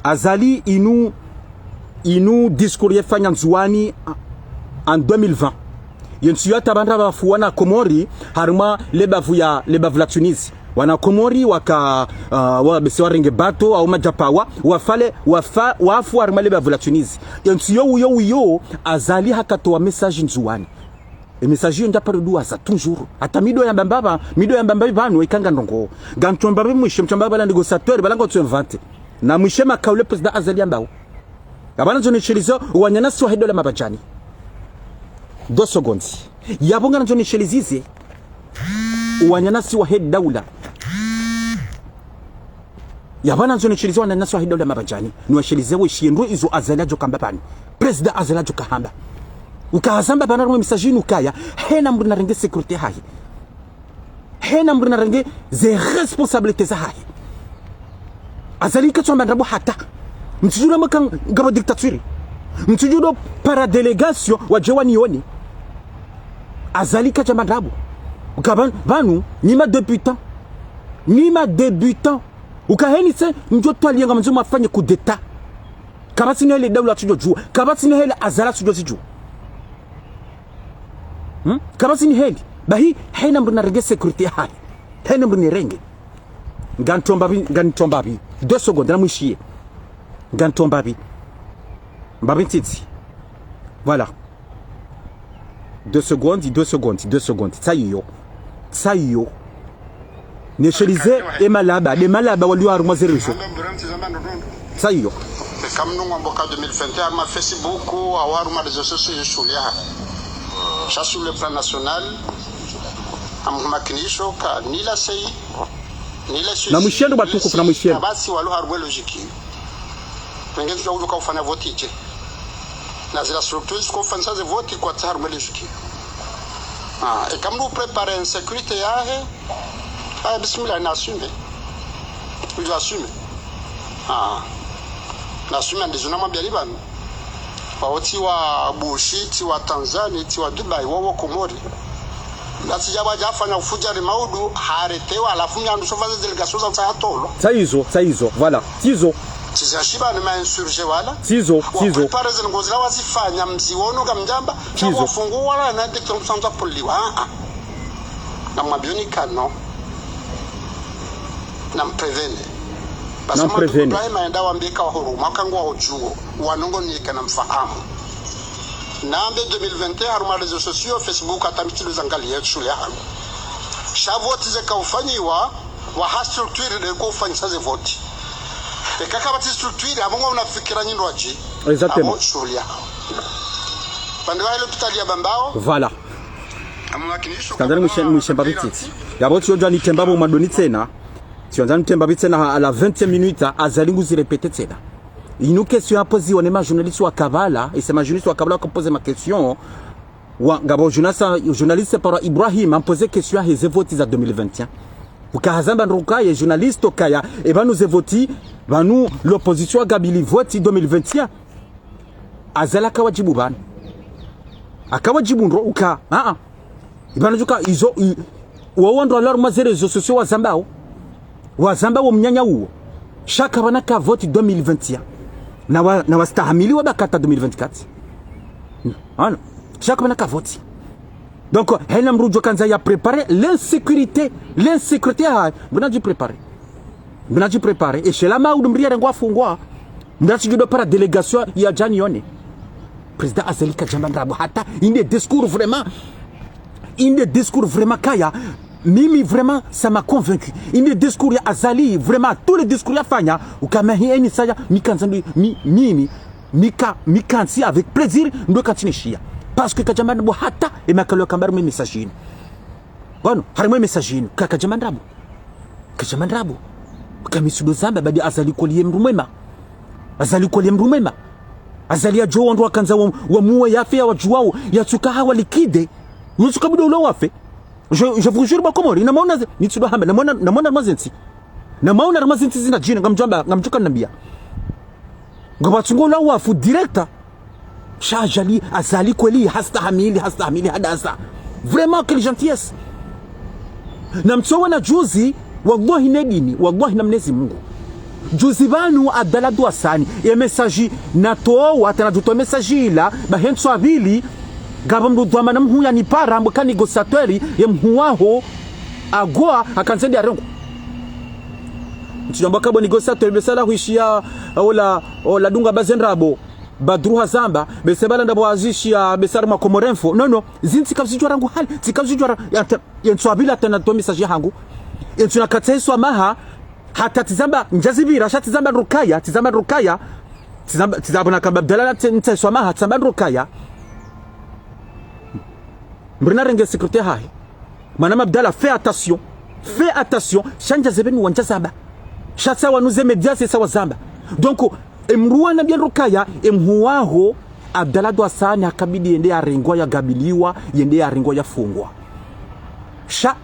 Azali inu, inu discours yefanya Ndzuwani en deux mille vingt. Yo ntsi yo hata pvandra pvafu wana Komori, harumwa le bavu ya, le bavu la Tunisie. Wana Komori waka, ah, wa bese warenge bato, au madjapawa, wafale, wafa, wafu harumwa le bavu la Tunisie. Yo ntsi yo uyo uyo, Azali hakatowa message Ndzuwani. Ye message yo ndja paro iduwaza toujours. Hata mi ndo yamba mbapvi, mi ndo yamba mbapvi pvanu, ika nga ndrongo. Nganto mbapvi mwishe, mtso mbapvi pvala négociateur, pvala ngotso inventer. Na mwishe makao le président Azali yambao. Yapvo nandzo nishilize, wananyasi wahe daula Mabadjani. Deux secondes. Yapvo ngandzo nishilizize, wananyasi wahe daula. Yapvo nandzo nishilize wananyasi wahe daula Mabadjani. Niwashilize weshiye ndro izo Azali adjo kamba pvanu. Président Azali adjo kahamba. Uka hazamba pvanu harumwa ye message inu ukaya, hena mdru narenge sécurité hahe. Hena mdru narenge ze responsabilité zahahe. Azali katsamba ndrabo hata. Mtsudjua mwaka ngapvo dictature. Mtsudjua ndo para délégation wadje wanione. Azali katsamba ndrabo. Uka pvan-, pvanu, nyi ma débutants. Nyi ma débutants. Uka heni se, mdjo twaliya ngamwandzo mwafanye coup d'État. Kapvatsi ni hele daula tsudjo djua. Kapvatsi ni hele Azali tsudjo zidjua. Hmm? Kapvatsi ni hele. Bahi, hena mdru narenge sécurité hahe. Hena mdru nirenge. Nganto mbapvi, nganto mbapvi. Deux secondes, na mwishiye. Nganto mbapvi. Mbapvi ntiti. Voilà. Deux secondes, deux secondes, deux secondes. Tsa iyo. Tsa iyo. Nishilize, ye malaba, nde malaba waliyo harumwa ze réseaux. Tsa iyo. Eka mnu ngwambo ka deux mille vingt et un, harumwa Facebook, au harumwa réseaux sociaux, yeshuliha. Sha sur le plan national, ngammakinisho ka, ni la C I, ni la C I. Na mwishiye ndo batukufu, na mwishiye. Kapvatsi walo harumwa logique. Nge ntsudjua udjo ka ufanya vote dje. Na zila structures ziko ufanyisa ze vote kwatsi harumwa logique. Ah, eka mnu préparer insécurité yahe. Ah, bismillah, na assume. Udjo assume. Ah. Na assume ndizo namwambia li pvanu. Wao tsi wa Bushi, tsi wa Tanzanie, tsi wa Dubai, wao Komori. Nasi djapvo djafanya ufudjari maudu, haretewa, halafu mnyandru sofa ze délégation za utsaha tolwa. Tsa izo, tsa izo, voilà. Tsi izo. Tsi za shiba ni ma insurgés wala. Tsi izo, tsi izo. Wa préparer ze ndrongo zila wazifanya mziwono ngamdjamba. Tsi izo. Sha wafungu wala na décret msandza poliwa. Ah, ah. Namwambioni ka non. Namprévenir. Basi namprévenir. Ibrahim aenda wambie ka wahuruma, ka ngwaudjuo. Wanongo nieka namfahamu. Nambe deux mille vingt et un harumwa réseaux sociaux, Facebook, hata mi tsilu zangalia shuliha hangu. Sha vote zeka ufanyiwa, waha structure nde ko ufanyisa ze vote. Eka kapvatsi structure, abo ngwa una fikira nyi ndo wadji. Exactement. Abo shuliha. Pvandre wahe lopitali ya Bambao. Voilà. Tsikandza ni mwishe, mwishe mbapvi ntiti. Yapvo tsiyo djua nitemba pvo madoni tsena. Tsiyo djua nitemba pvi tsena ha, à la vingtième minute, Azali nguzi répéter tsena. Inu question yapoziwa ne ma journalistes wa kabla, et c'est ma journalistes wa kabla waka poser ma question. Wa, ngapvo journaliste, journaliste paro Ibrahim, ampoze question yahe ze vote za deux mille vingt et un. Uka hazamba ndro ukaya, journaliste ukaya, e pvanu ze vote, pvanu l'opposition wagabili vote deux mille vingt et un. Azali akawadjibu pvanu. Akawadjibu ndro uka, ah, ah. Ipvanu djuka izo, i, wao wandru walo harumwa ze réseaux sociaux wazambao. Wazambao mnyanya uwo. Sha kapvana ka vote deux mille vingt et un. Na wa, na wastahamili wabaki hata deux mille vingt-quatre. Ano. Sha kapvana ka vote. Donc, hena mdru udjo kandza ya préparer l'insécurité. L'insécurité ha, mdru nadji préparer. Mdru nadji préparer. E shela maudu mdru yarengwa afungwa. Mdru atsidjo para délégation yadje yanione. Président Azali kadjamba ndrabo hata. Inde discours vraiment. Inde discours vraiment kaya. Mimi vraiment, ça m'a convaincu. Inde discours ya Azali, vraiment, tous les discours yafanya. Ukama hi eni saya, mi kandza ndo, mi, mimi. Mi ka, mi kantsi avec plaisir, ndo kantsi nishiya. Parce que kadjamba ndrabo hata, e makalo ya kamba harumwa e message inu. Ngwano, harumwa e message inu, ka, kadjamba ndrabo. Kadjamba ndrabo. Kami tsudo zamba badi Azali kweli ye mdru mwema. Azali kweli ye mdru mwema. Azali yadjuwa wandru wakandza wa, wamuwe yafe yawadjuwao, yatsuka hawa likide. Yotsuka budo ula wafe. Je, je vous jure, ba Komori, na maona ze, ni tsudo hamba, na maona, na maona mazentsi. Na maona mazentsi zina djina, ngamdjo amba, ngamdjo ka nambia. Ngapvatsungo ula wafu directa. Sha Azali, Azali kweli, hastahamili, hastahamili, hadasa. Vraiment, quelle gentillesse. Na mtsowa na juzi, wallahi ne dini, wallahi na Mwenyezi Mungu. Juzi pvanu Abdallah Dwasani, ye message natowa, hata nadjutowa message ila, ba hentsu apvili, ngapvo mdru dhwamana mhuu yanipara, mbuka négociateur, ye mhuu waho, agoa, hakandze ndi arengwa. Ntsi yamba kabo négociateur, be sala huishiya, ola, ola dunga bazendrabo. Badru hazamba, bese bala ndapvo azishiya, bese ari ma Comores Infos. Non, non, zintsi kazidjuwa rangu hali, tsi kazidjuwa ra-, ya ta-, yentsu apvili hata natowa message hangu. Yentsu nakatsa iswa maha, hata tsi zamba, ndjazipvira, sha tsi zamba ndrukaya, tsi zamba ndrukaya, tsi zamba, tsi zamba nakamba Abdallah na tse-, ntsa iswa maha, tsi zamba ndrukaya. Mdru narenge sécurité hahe. Mwana Abdallah, fais attention. Fais attention. Sha ndjazepvenu wandjazamba. Sha tsa wanu ze média se sa wazamba. Donc, emdru wana bien rukaya, emhuu waho, Abdallah Dwasani hakabidi yende yarengwa yagabiliwa, yende yarengwa yafungwa. Sha,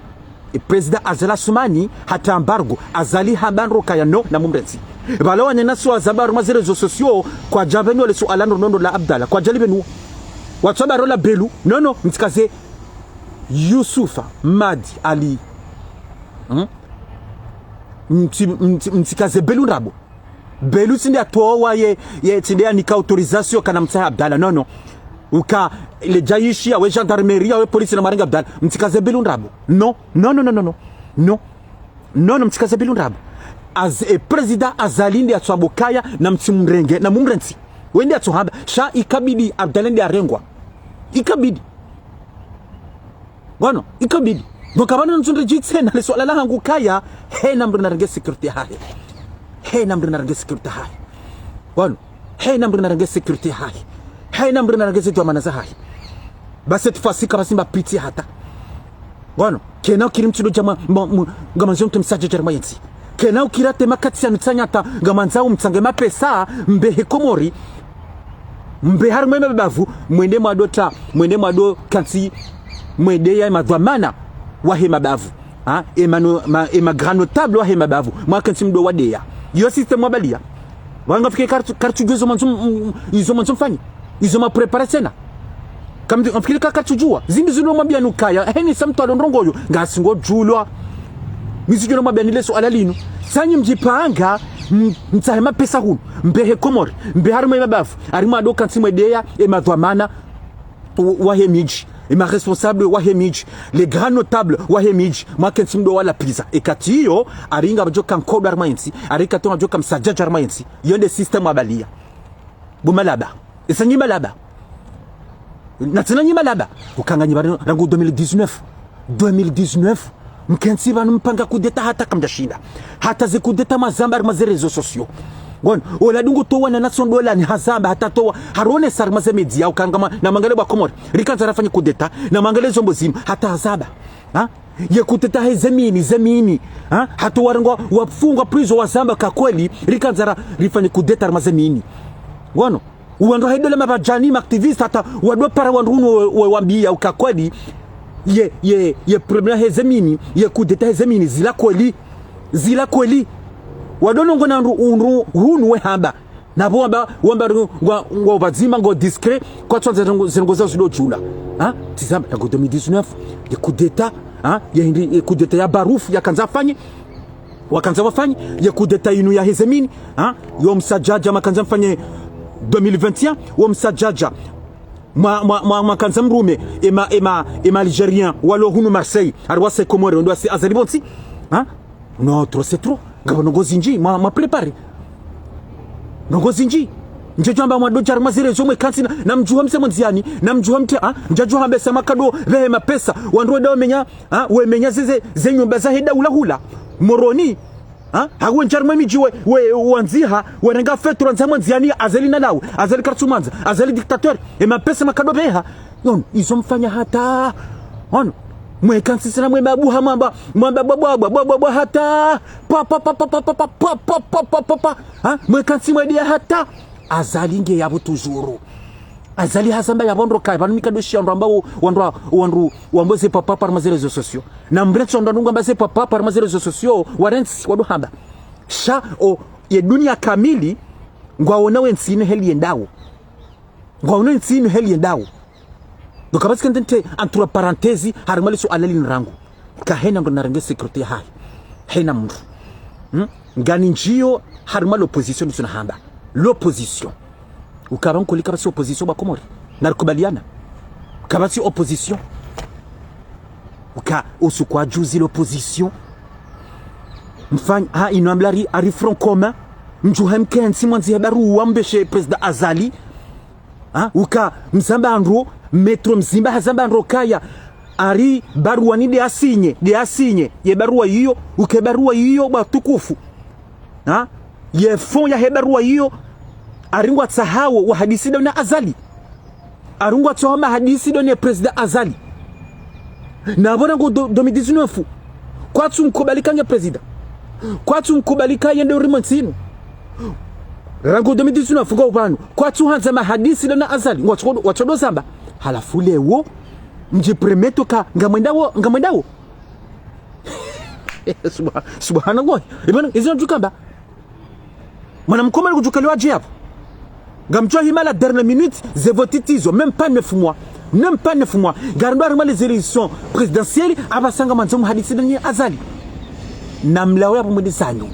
e président Azali Assoumani, hata embargo, Azali hamba ndrukaya non, na mumrentsi. Pvala wanena swa zamba harumwa ze réseaux sociaux, kwadjapvenu le suala ndro nondo la Abdallah, kwadjalipvenu. Watsamba rola Belu, non, non, mtsikaze Youssoufa Madi Ali. Hmm? Mtsi-, mtsi-, mtsikaze Belu ndrabo. Belu tsi nde yatowa ye, ye tsi nde yanika autorisation kana mtsahe Abdallah. Non, non. Uka le djaishi, yawe gendarmerie, yawe police na mwarenge Abdallah. Mtsikaze Belu ndrabo. Non, non, non, non, non, non. Non. Non, non, mtsikaze Belu ndrabo. Az-, e président Azali nde yatswambo kaya na mtsimrenge, na mumrentsi. Wende yatsohamba. Sha ikabidi Abdallah nde yarengwa. Ikabidi. Ngono, ikabidi. Donc, apvanu ntsundre djitsena, le suala la hangu kaya, hena mdru narenge sécurité hahe. Hena mdru narenge sécurité hahe. Ngono, hena mdru narenge sécurité hahe. Hena mdru narenge ze dhwamana zahahe. Ba cette fois-ci, kapvatsi mba pitié hata. Ngono, kena ukiri mtsindo djama, ma, mu, ngamandzo mtu msadja djarma yentsi. Kena ukira te makati ya nutsanya hata, ngamandzo mtsange mapesa, mbehe Komori, mbe harumwa emabavu, mwende mwado ta, mwende mwado kantsi, mwende ya emadhwamana wahe mabavu. Ha? Emano-, ma, ema grand notable wahe mabavu. Mwakantsi mdo wadeya. Iyo système wabalia. Wanga fikiri kartu, kartu djuwa izo mwandzo m-, m-, izo mwandzo mfanye. Izo ma préparer tsena. Kamfikiri ka kartu djuwa. Zindru zinu mwambia nukaya. Heni sa mtru alo ndrongo yo. Ngasi ngodjulwa. Mi tsidjo mwambia ni le suala linu. Sanyi mdjipanga, m-, mtsahe mapesa hunu. Mbehe Komori. Mbe harumwa emabavu. Harumwa ado kantsi mwedeya, emadhwamana. Wa-, wahe midji, ema responsable wahe midji, les grands notables wahe midji, mwakentsi mdo wala pviza. Ekati iyo, ari ngapvadjoka nkodo harumwa yentsi, ari kati ngapvadjoka msadjadja harumwa yentsi. Iyo nde système wabalia. Bo malaba. Esa nyi malaba. Na tsena nyi malaba. Ukanga nyi pvanu rangu deux mille dix-neuf. Deux mille dix-neuf. Mkentsi pvanu mpanga kudeta hata kamdjashinda. Hata ze kudeta mwazamba harumwa ze réseaux sociaux. Ngono, ola dungu towa na natso ndola ni hazamba hata towa. Harone sa harumwa ze média ukanga ma, na mwangalie bo Wakomori. Rikandza rafanye kudeta, na mwangalie zombo zima, hata hazamba. Ha? Ye kudeta he ze mini, ze mini. Ha? Hata warengwa, wafungwa prison wazamba ka kweli, rikandza ra, rifanye kudeta harumwa ze mini. Ngono. Wandru wahe dola mabadjani, ma activistes, hata wado para wandru hunu we, we wambia uka kweli, ye, ye, ye problème he ze mini, ye kudeta he ze mini, zila kweli, zila kweli. Wado nongo na ndru, undru hunu we hamba. Na bo wamba, wamba ru, ngwa, ngwa pvadzima, ngo discret, kwatsu wandza zengo, zengo za zido djula. Ha? Tsi zamba, tangu deux mille dix-neuf, ye kudeta, ha? Ye hindri, ye kudeta ya Barouf, yakandza afanye, wakandza wafanye, ye kudeta inu yahe ze mini, ha? Yo msadjadja mwakandza mfanye deux mille vingt et un, wo msadjadja. Mwa, mwa, mwa, mwakandza mrume, ema, ema, ema Algérien, walo hunu Marseille, harumwa ze Comores, wendo wasi Azali pvontsi, ha? Non, trop, c'est trop. Ngapvo ndrongo zindji, mwa, mwa préparer. Ndrongo zindji. Ndjadjo amba mwadodja harumwa ze réseaux mwe kantsi na, na mdjuha mse mwandziani, na mdjuha mte, ha? Ndjadjo hamba esa makado, pvehe mapesa, wandru wenda wamenya, ha? Wamenya ze, ze, ze nyumba zahe daula hula. Moroni. Ha? Hawe ndja harumwa emidji we, we, wandziha, warenga fetu wandziha mwandziani, Azali na lawe, Azali kartsu mwandza, Azali dictateur, ema pesa makado pveha. Ngono, izo mfanya hata. Ngono. Mwekantsi tsena mwe mabuha mwamba, mwamba bwa, bwa, bwa, bwa, bwa, bwa, hata. Pa, pa, pa, pa. Ha? Mwekantsi mwende ya hata. Azali nge yapvo toujours. Azali hazamba yapvo ndro kaya, pvanu mi kandoshiya wandru wamba wo, wandru wa, wandru wambo ze papa par ma ze réseaux sociaux. Na mrentsi wandru wanu ngwamba ze papa par ma ze réseaux sociaux, warentsi, wandru hamba. Sha, o, ye dunia kamili, ngwaona we ntsi inu heli yendao. Ngwaona we ntsi inu heli yendao. Donc, parce que ntente, entre parenthèses, harimwa le suala linu rangu. Ka hena mndru narenge sécurité yahahe. Hena mndru. Hmm? Ngani ndjiyo harimwa l'opposition nizo nahamba. L'opposition. Ukaya nkoli kapvatsi opposition ba Komori. Narikubaliana. Kapvatsi opposition. Uka usiku wa juzi l'opposition. Mfanya, ha, inu ambla ari, ari Front Commun. Mdjuhe mkentsi mwandzihe baruwa mbeshe Président Azali. Ha, uka mzamba ndro, Maître Mzimba hazamba ndro kaya. Ari baruwa ni de asinye, de asinye. Ye baruwa iyo, uke baruwa iyo ba tukufu. Ha? Ye fond yahe baruwa iyo, ari ngwatsahao wahadisi do na Azali. Ari ngwatsahao mahadisi do ne Président Azali. Na pvo rangu do, deux mille dix-neuf. Kwatsu mkubali ka nge président. Kwatsu mkubali ka yende harimwa ntsi inu. Rangu deux mille dix-neuf, ngwao pvanu. Kwatsu handza mahadisi do na Azali. Ngwatso, ngwatso do zamba. Halafu leo, mdjipermettre ka, ngamwendao, ngamwendao. Subha-, subhanallah. Ibana, izo ndjo kamba. Mwana mkomori kudjuka liwa dje yapvo. Ngamdjuwa hima la dernière minute, ze vote tsizo, même pas neuf mois. Même pas neuf mois. Ngarendo harimwa les élections présidentielles, apvasa ngamwandzo muhadisi do ne Azali. Namlawe yapvo mwende zanyu.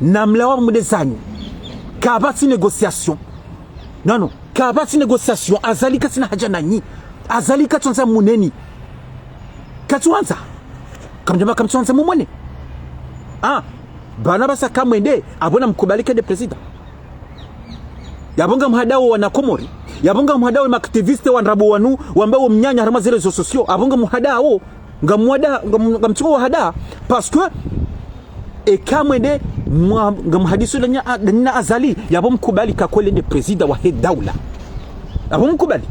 Namlawe yapvo mwende zanyu. Kapvatsi négociation. Non, non. Kapvatsi négociation. Azali katsina haja nanyi. Azali katsuandza mumwoneni. Katsuandza. Kamdjamba kamtsuandza mumwone. Ah, bana basa kamwende, apvo namkubali ka nde président. Yapvo ngamhadao wana Komori. Yapvo ngamhadao ma activistes wa ndrabo wanu, wamba wo mnyanya harimwa ze réseaux sociaux. Apvo ngamhadao, ngamwada, ngam-, ngamtsuko wahada. Parce que, eka mwende, mwa, ngamhadisi do na, do na Azali, yapvo mkubali ka kweli nde président wahe daula. Apvo mkubali.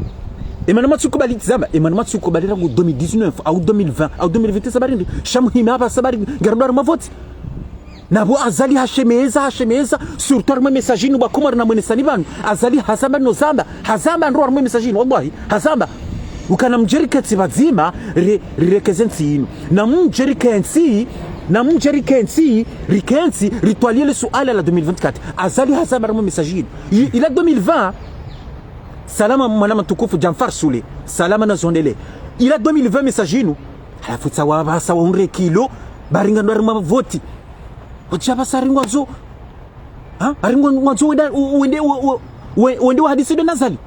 Emana matsukubali tizama, emana matsukubali rangu deux mille dix-neuf, au deux mille vingt, au deux mille vingt, sababu ndri, sha muhimu apvasa bari, ngarendo harimwa vote. Na pvo Azali hashemeza, hashemeza, surtout harimwa message inu ba Komori namwenesani pvanu. Azali hazamba no zamba, hazamba ndro harimwa message inu, wallahi, hazamba. Ukana mdje rikentsi pvadzima, ri-, rirekeze ntsi inu. Na mdje rikentsi, na mdje rikentsi, rikentsi, ritwaliye le suala la deux mille vingt-quatre. Azali hazamba harimwa message inu. I-, ila deux mille vingt, salama mwana mtukufu Djanfar Sule, salama na zondele. Ila deux mille vingt message inu, halafu tsawa pvasa wahundre kilo, bari ngarendo harimwa vote. Wotsi apvasa ari ngwandzo. Ha? Ari ngwa-, ngwandzo wende, wende, we-, we-, wende wahadisi do na Azali.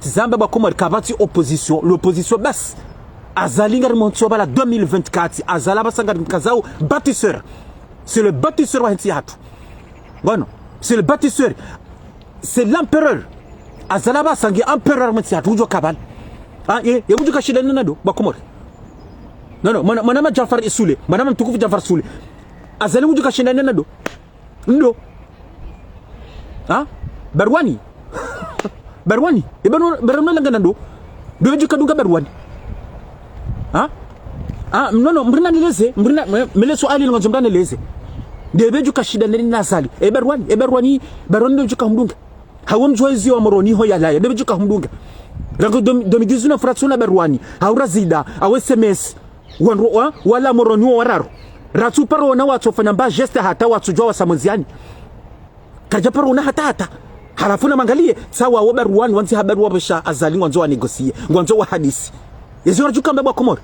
Tizamba ba Komori kapvatsi opposition, l'opposition basi. Azali ngari mwandzo pvala deux mille vingt-quatre, Azali apvasa ngari mkazao bâtisseur. C'est le bâtisseur wahe ntsi yahatru. Ngono, c'est le bâtisseur. C'est l'empereur. Azali apvasa nge empereur mwe ntsi yahatru udjo kabali. Ah, ye, ye udjo kashindana nado, ba Komori. Non, non, mwana, mwana ma Djanfar Sule, mwana ma mtukufu Djanfar Sule. Azali udjo kashindana nado. Ndo. Ha? Barwani. Barwani. E Barwani, Barwani langa nando. Ndo pvedjo kadunga Barwani. Ha? Ah, non, non, mdru naneleze, mdru na, me, mele suala linu ngamwandzo mdru naneleze. Nde pvedjo kashindana na Azali. E Barwani, e Barwani, Barwani ndo pvedjo kahumdunga. Hawu mdjuwa izi wa Moroni ho yalawa, ndo pvedjo kahumdunga. Rangu deux mille dix-neuf ratsuna Barwani. Hawu Razida, hawu S M S. Wandru wa, wala Moroni wo wararu. Ratsu paro ona watsofanya mba geste hata watsudjuwa wasa mwandzani. Kadja paro ona hata hata. Halafu namangaliye, tsawa wo Barwani, wandzi ha Barwani pvesha Azali ngwandzo wa négocier, ngwandzo wahadisi. Yezo radjuka mba ba Komori.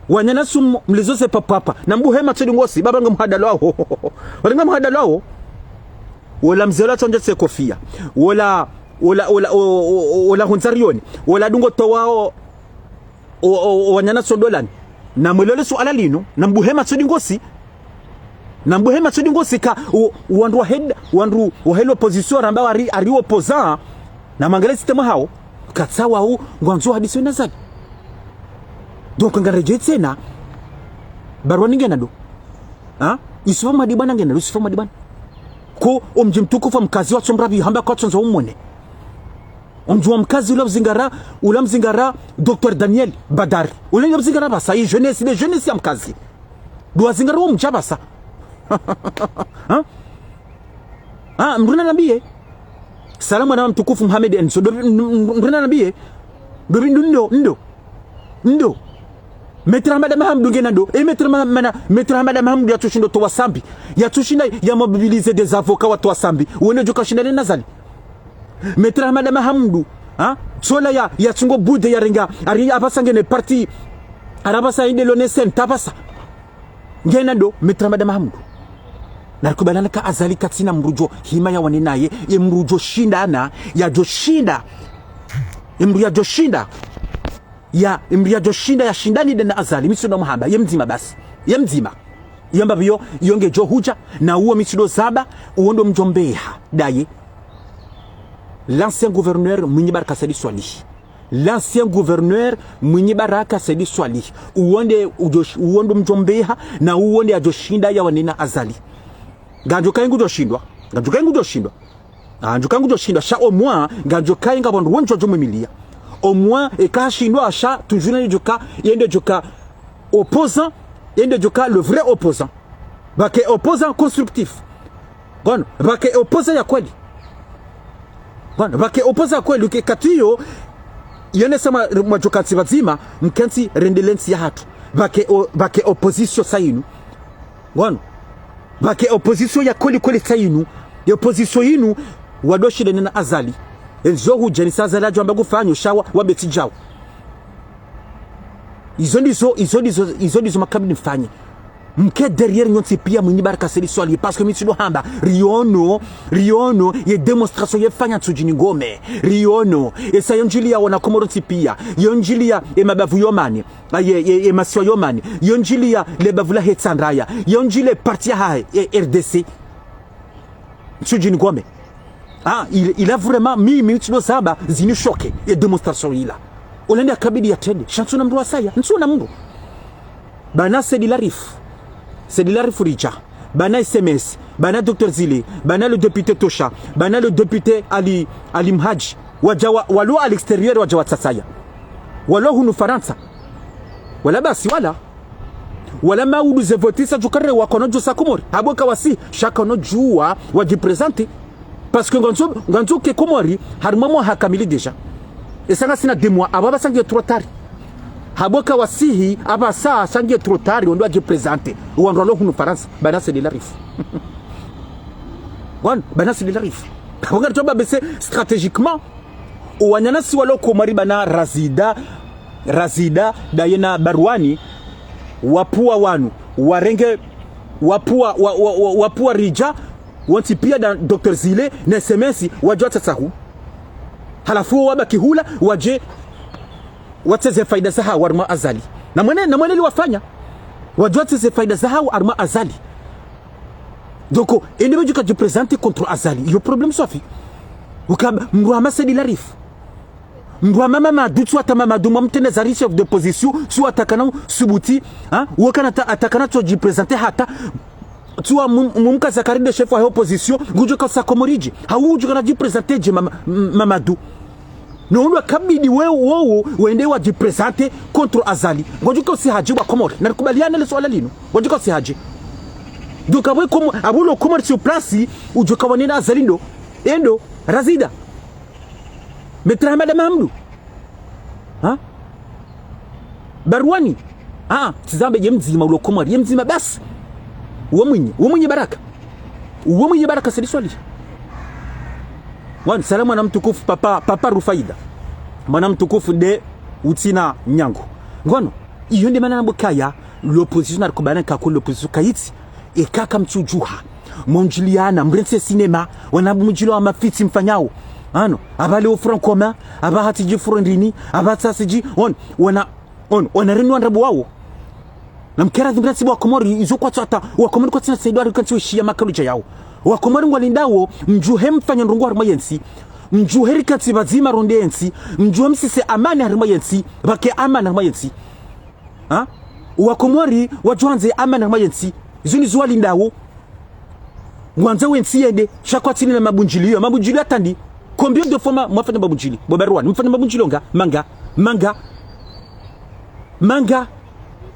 Wananya sumu, mlizo ze papa papa. Nambuhe matso dingosi, baba ngamhadalwaho. Wale ngamhadalwaho. Wola mze wola tsondje tse kofia. Wola, wola, wola, o, o, o, wola hundzarioni. Wola dungo towao o, o, o wananya sondolani. Namwelole suala linu, nambuhe matso dingosi. Nambuhe matso dingosi ka, o, wandru wahe, wandru wahe l'opposition ramba wari, ari opposant, namangaliye système hawo, katsawawo, ngwandzo hadisi na Azali. Donc, ngaredjeyi tsena, Barwani ngena ndo. Ha? Yusufa Madibana ngena ndo, Yusufa Madibana. Ko, omdji mtukufu mkazi watsomrapvi, hamba kwatsondzo umwone. Omdji wa Mkazi ula uzingara, ula uzingara Docteur Daniel Badari. Ula uzingara pvasa, ye jeunesse, ye jeunesse ya Mkazi. Ndo wazingara wo mdji pvasa. Ha? Ha, mdru nanambiye. Salamu mwana mtukufu Mohamed Enzo. Ndo, m-, m-, mdru nanambiye. Ndo, ndo, ndo. Ndo. Maître Hamada Mahamudu ngena ndo. E Maître Ma-, mana, Maître Hamada Mahamudu yatsushindo towa Sambi. Yatsushinda ya mobiliser des avocats watowa Sambi. Wone djo kashindane na Azali. Maître Hamada Mahamudu, ha? Tsola ya, yatsungo bude yarenga, ari apvasa ngena parti, ari apvasa inde lone senta apvasa. Ngena ndo, Maître Hamada Mahamudu. Narikubalana ka Azali katsina mdru djo hima yawane naye, ye mdru djo shindana, yadjo shinda. Ye mdru yadjo shinda. Ya, ye mdru yadjo shinda, yashindane nde na Azali, mi tsi ndo muhamba, ye mdzima basi. Ye mdzima. Iyo mbapvi yo, iyo ngedjo hudja, na uwo mi tsi ndo zamba, uwo ndo mdjombeha, ndaye. L'ancien gouverneur Mwinyi Baraka Said Soilihi. L'ancien gouverneur Mwinyi Baraka Said Soilihi. Uwo nde udjo-, uwo ndo mdjombeha, na uwo nde yadjo shinda yawane na Azali. Ngandjo kayi ngudjo shindwa. Ngandjo kayi ngudjo shindwa. Ah, ngandjo kayi ngudjo shindwa. Sha au moins, ngandjo kayi nga wandru wendji wadjo mwimiliya. Au moins, eka hashindwa, sha, toujours yende djoka, yende djoka opposant, yende djoka le vrai opposant. Pvwake opposant constructif. Bon, pvwake opposant ya kweli. Bon, pvwake opposant ya kweli, uke katiyo, yone sama mwadjo kantsi pvadzima, mkentsi rendelee ntsi yahatru. Pvwake o-, pvwake opposition sa yinu. Bon. Pvwake opposition ya kweli kweli sa yinu. Ye opposition yinu, wandro shindane na Azali. Endzo hudja ni sa Azali yadjo amba ngufanyo, sha wa, wabetsi djao. Izo ndizo, izo ndizo, izo ndizo makabili mfanye. Mke derrière nyontsi piya Mwinyi Baraka Said Soilihi, parce que mi tsi ndo hamba, riono, riono, ye démonstration yefanya Ntsudjini Ngome, riono, esa yondjiliya wana Komoro ntsi piya, yondjiliya ye mabavu yomane, a, ye, ye, ye masiwa yomane, yondjiliya le bavu lahe Tsandraya, yondjiliya parti yahahe, ye R D C. Ntsudjini Ngome. Ah, il, il a vraiment, mi, mi, tsi ndo zamba, zini choqué, ye démonstration ila. Ola nde yakabidi yatrende, sha ntsuna mdru wasaya, ntsuna mdru. Bana Said Larifou. Said Larifou ridja. Bana S M S. Bana Docteur Zile. Bana le député Tosha. Bana le député Ali, Ali Mhadji. Wadja wa, walo à l'extérieur wadja watsasaya. Walo hunu Farantsa. Wala basi wala. Wala maudu ze voti sa djukare wakono djusa Komori. Habo kawasi, sha kano djuwa wadjiprésenter. Parce que ngandzo, ngandzo ke Komori, harimwa mwaha kamili déjà. Esa ngasina deux mois, apvasa ngiyo trop tard. Habo kawasihi, apvasa ngiyo trop tard, wandru wadjiprésenter. Wandru walo hunu Farantsa, bana Said Larifou. Bon, bana Said Larifou. Habo ngaritsamba bese stratégiquement, owananyasi walo Komori bana Razida, Razida, ndaye na Barwani, wapvuwa wanu, warenge, wapvuwa, wa, wa, wa, wapvuwa ridja, wontsi piya nda Docteur Zile, na S M S, wadjo watsatsahu. Halafu wo wabaki hula, wadje, watseze faida zahawo harimwa Azali. Na mwene, na mwene liwafanya. Wadjo watseze faida zahawo harimwa Azali. Donc, ende wadjo kadjiprésenter contre Azali. Yo problème swafi. Uka mdru hama Said Larifou. Mdru hama Mamadou, tsi hata Mamadou, mwa mtrende Azali chef d'opposition, tsi hata kana subuti, ha? Wakana ta-, hata kana tso djiprésenter hata, tsi wa mum-, mumkaza karide chef wa opposition, ngudjo kasa Komori dje. Hau udjo kana djiprésenter dje Mama-, M-, Mamadou. No undru kabidi we, wowo, wende wadjiprésenter contre Azali. Ngudjo kasa hadje wa Komori. Narikubaliane le swala linu. Ngudjo kasa hadje. Donc, apvo Komo-, apvo lo Komori sur place, udjo kawane na Azali ndo. Endo, Razida. Maître Hamada Mahamudu. Ha? Barwani. Ah, tsi zambe ye mdzima ulo Komori, ye mdzima basi. Wo Mwinyi, wo Mwinyi Baraka. Wo Mwinyi Baraka Said Soilihi. Wanu, salamu mwana mtukufu papa, papa Rufaida. Mwana mtukufu nde utsina nyangu. Ngono, iyo nde mana nambo kaya, l'opposition narikubaliana ka ko l'opposition kayitsi. Eka kamtsudjuha. Mondjiliana, mrentse cinéma, wana mundjilo wa mafitsi mfanyao. Ano, apvale o Front Commun, apvaha tsi dji Front Rini, apvaha tsi dji, on, wana, on, wana rinu wandrabo wawo. Na mkera dhimrentsi wa Komori, izo kwatsu hata, wa Komori kwatsina saido ari kantsi weshiya makaludja yawo. Wa Komori ngwalindao, mdjuhe mfanye ndrongo harimwa yentsi. Mdjuhe rikantsi pvadzima ronde yentsi. Mdjuhe msise amani harimwa yentsi. Pvake amani harimwa yentsi. Ha? Wa Komori wadjo wandze amani harimwa yentsi. Izo ndizo walindao. Ngwandzo yentsi yende, sha kwatsina mabundjiliyo. Mabundjiliyo hata ndi. Combien de fois ma, mwafanya mabundjilio? Bo Barwani, mfanya mabundjilio nga, manga, manga, manga.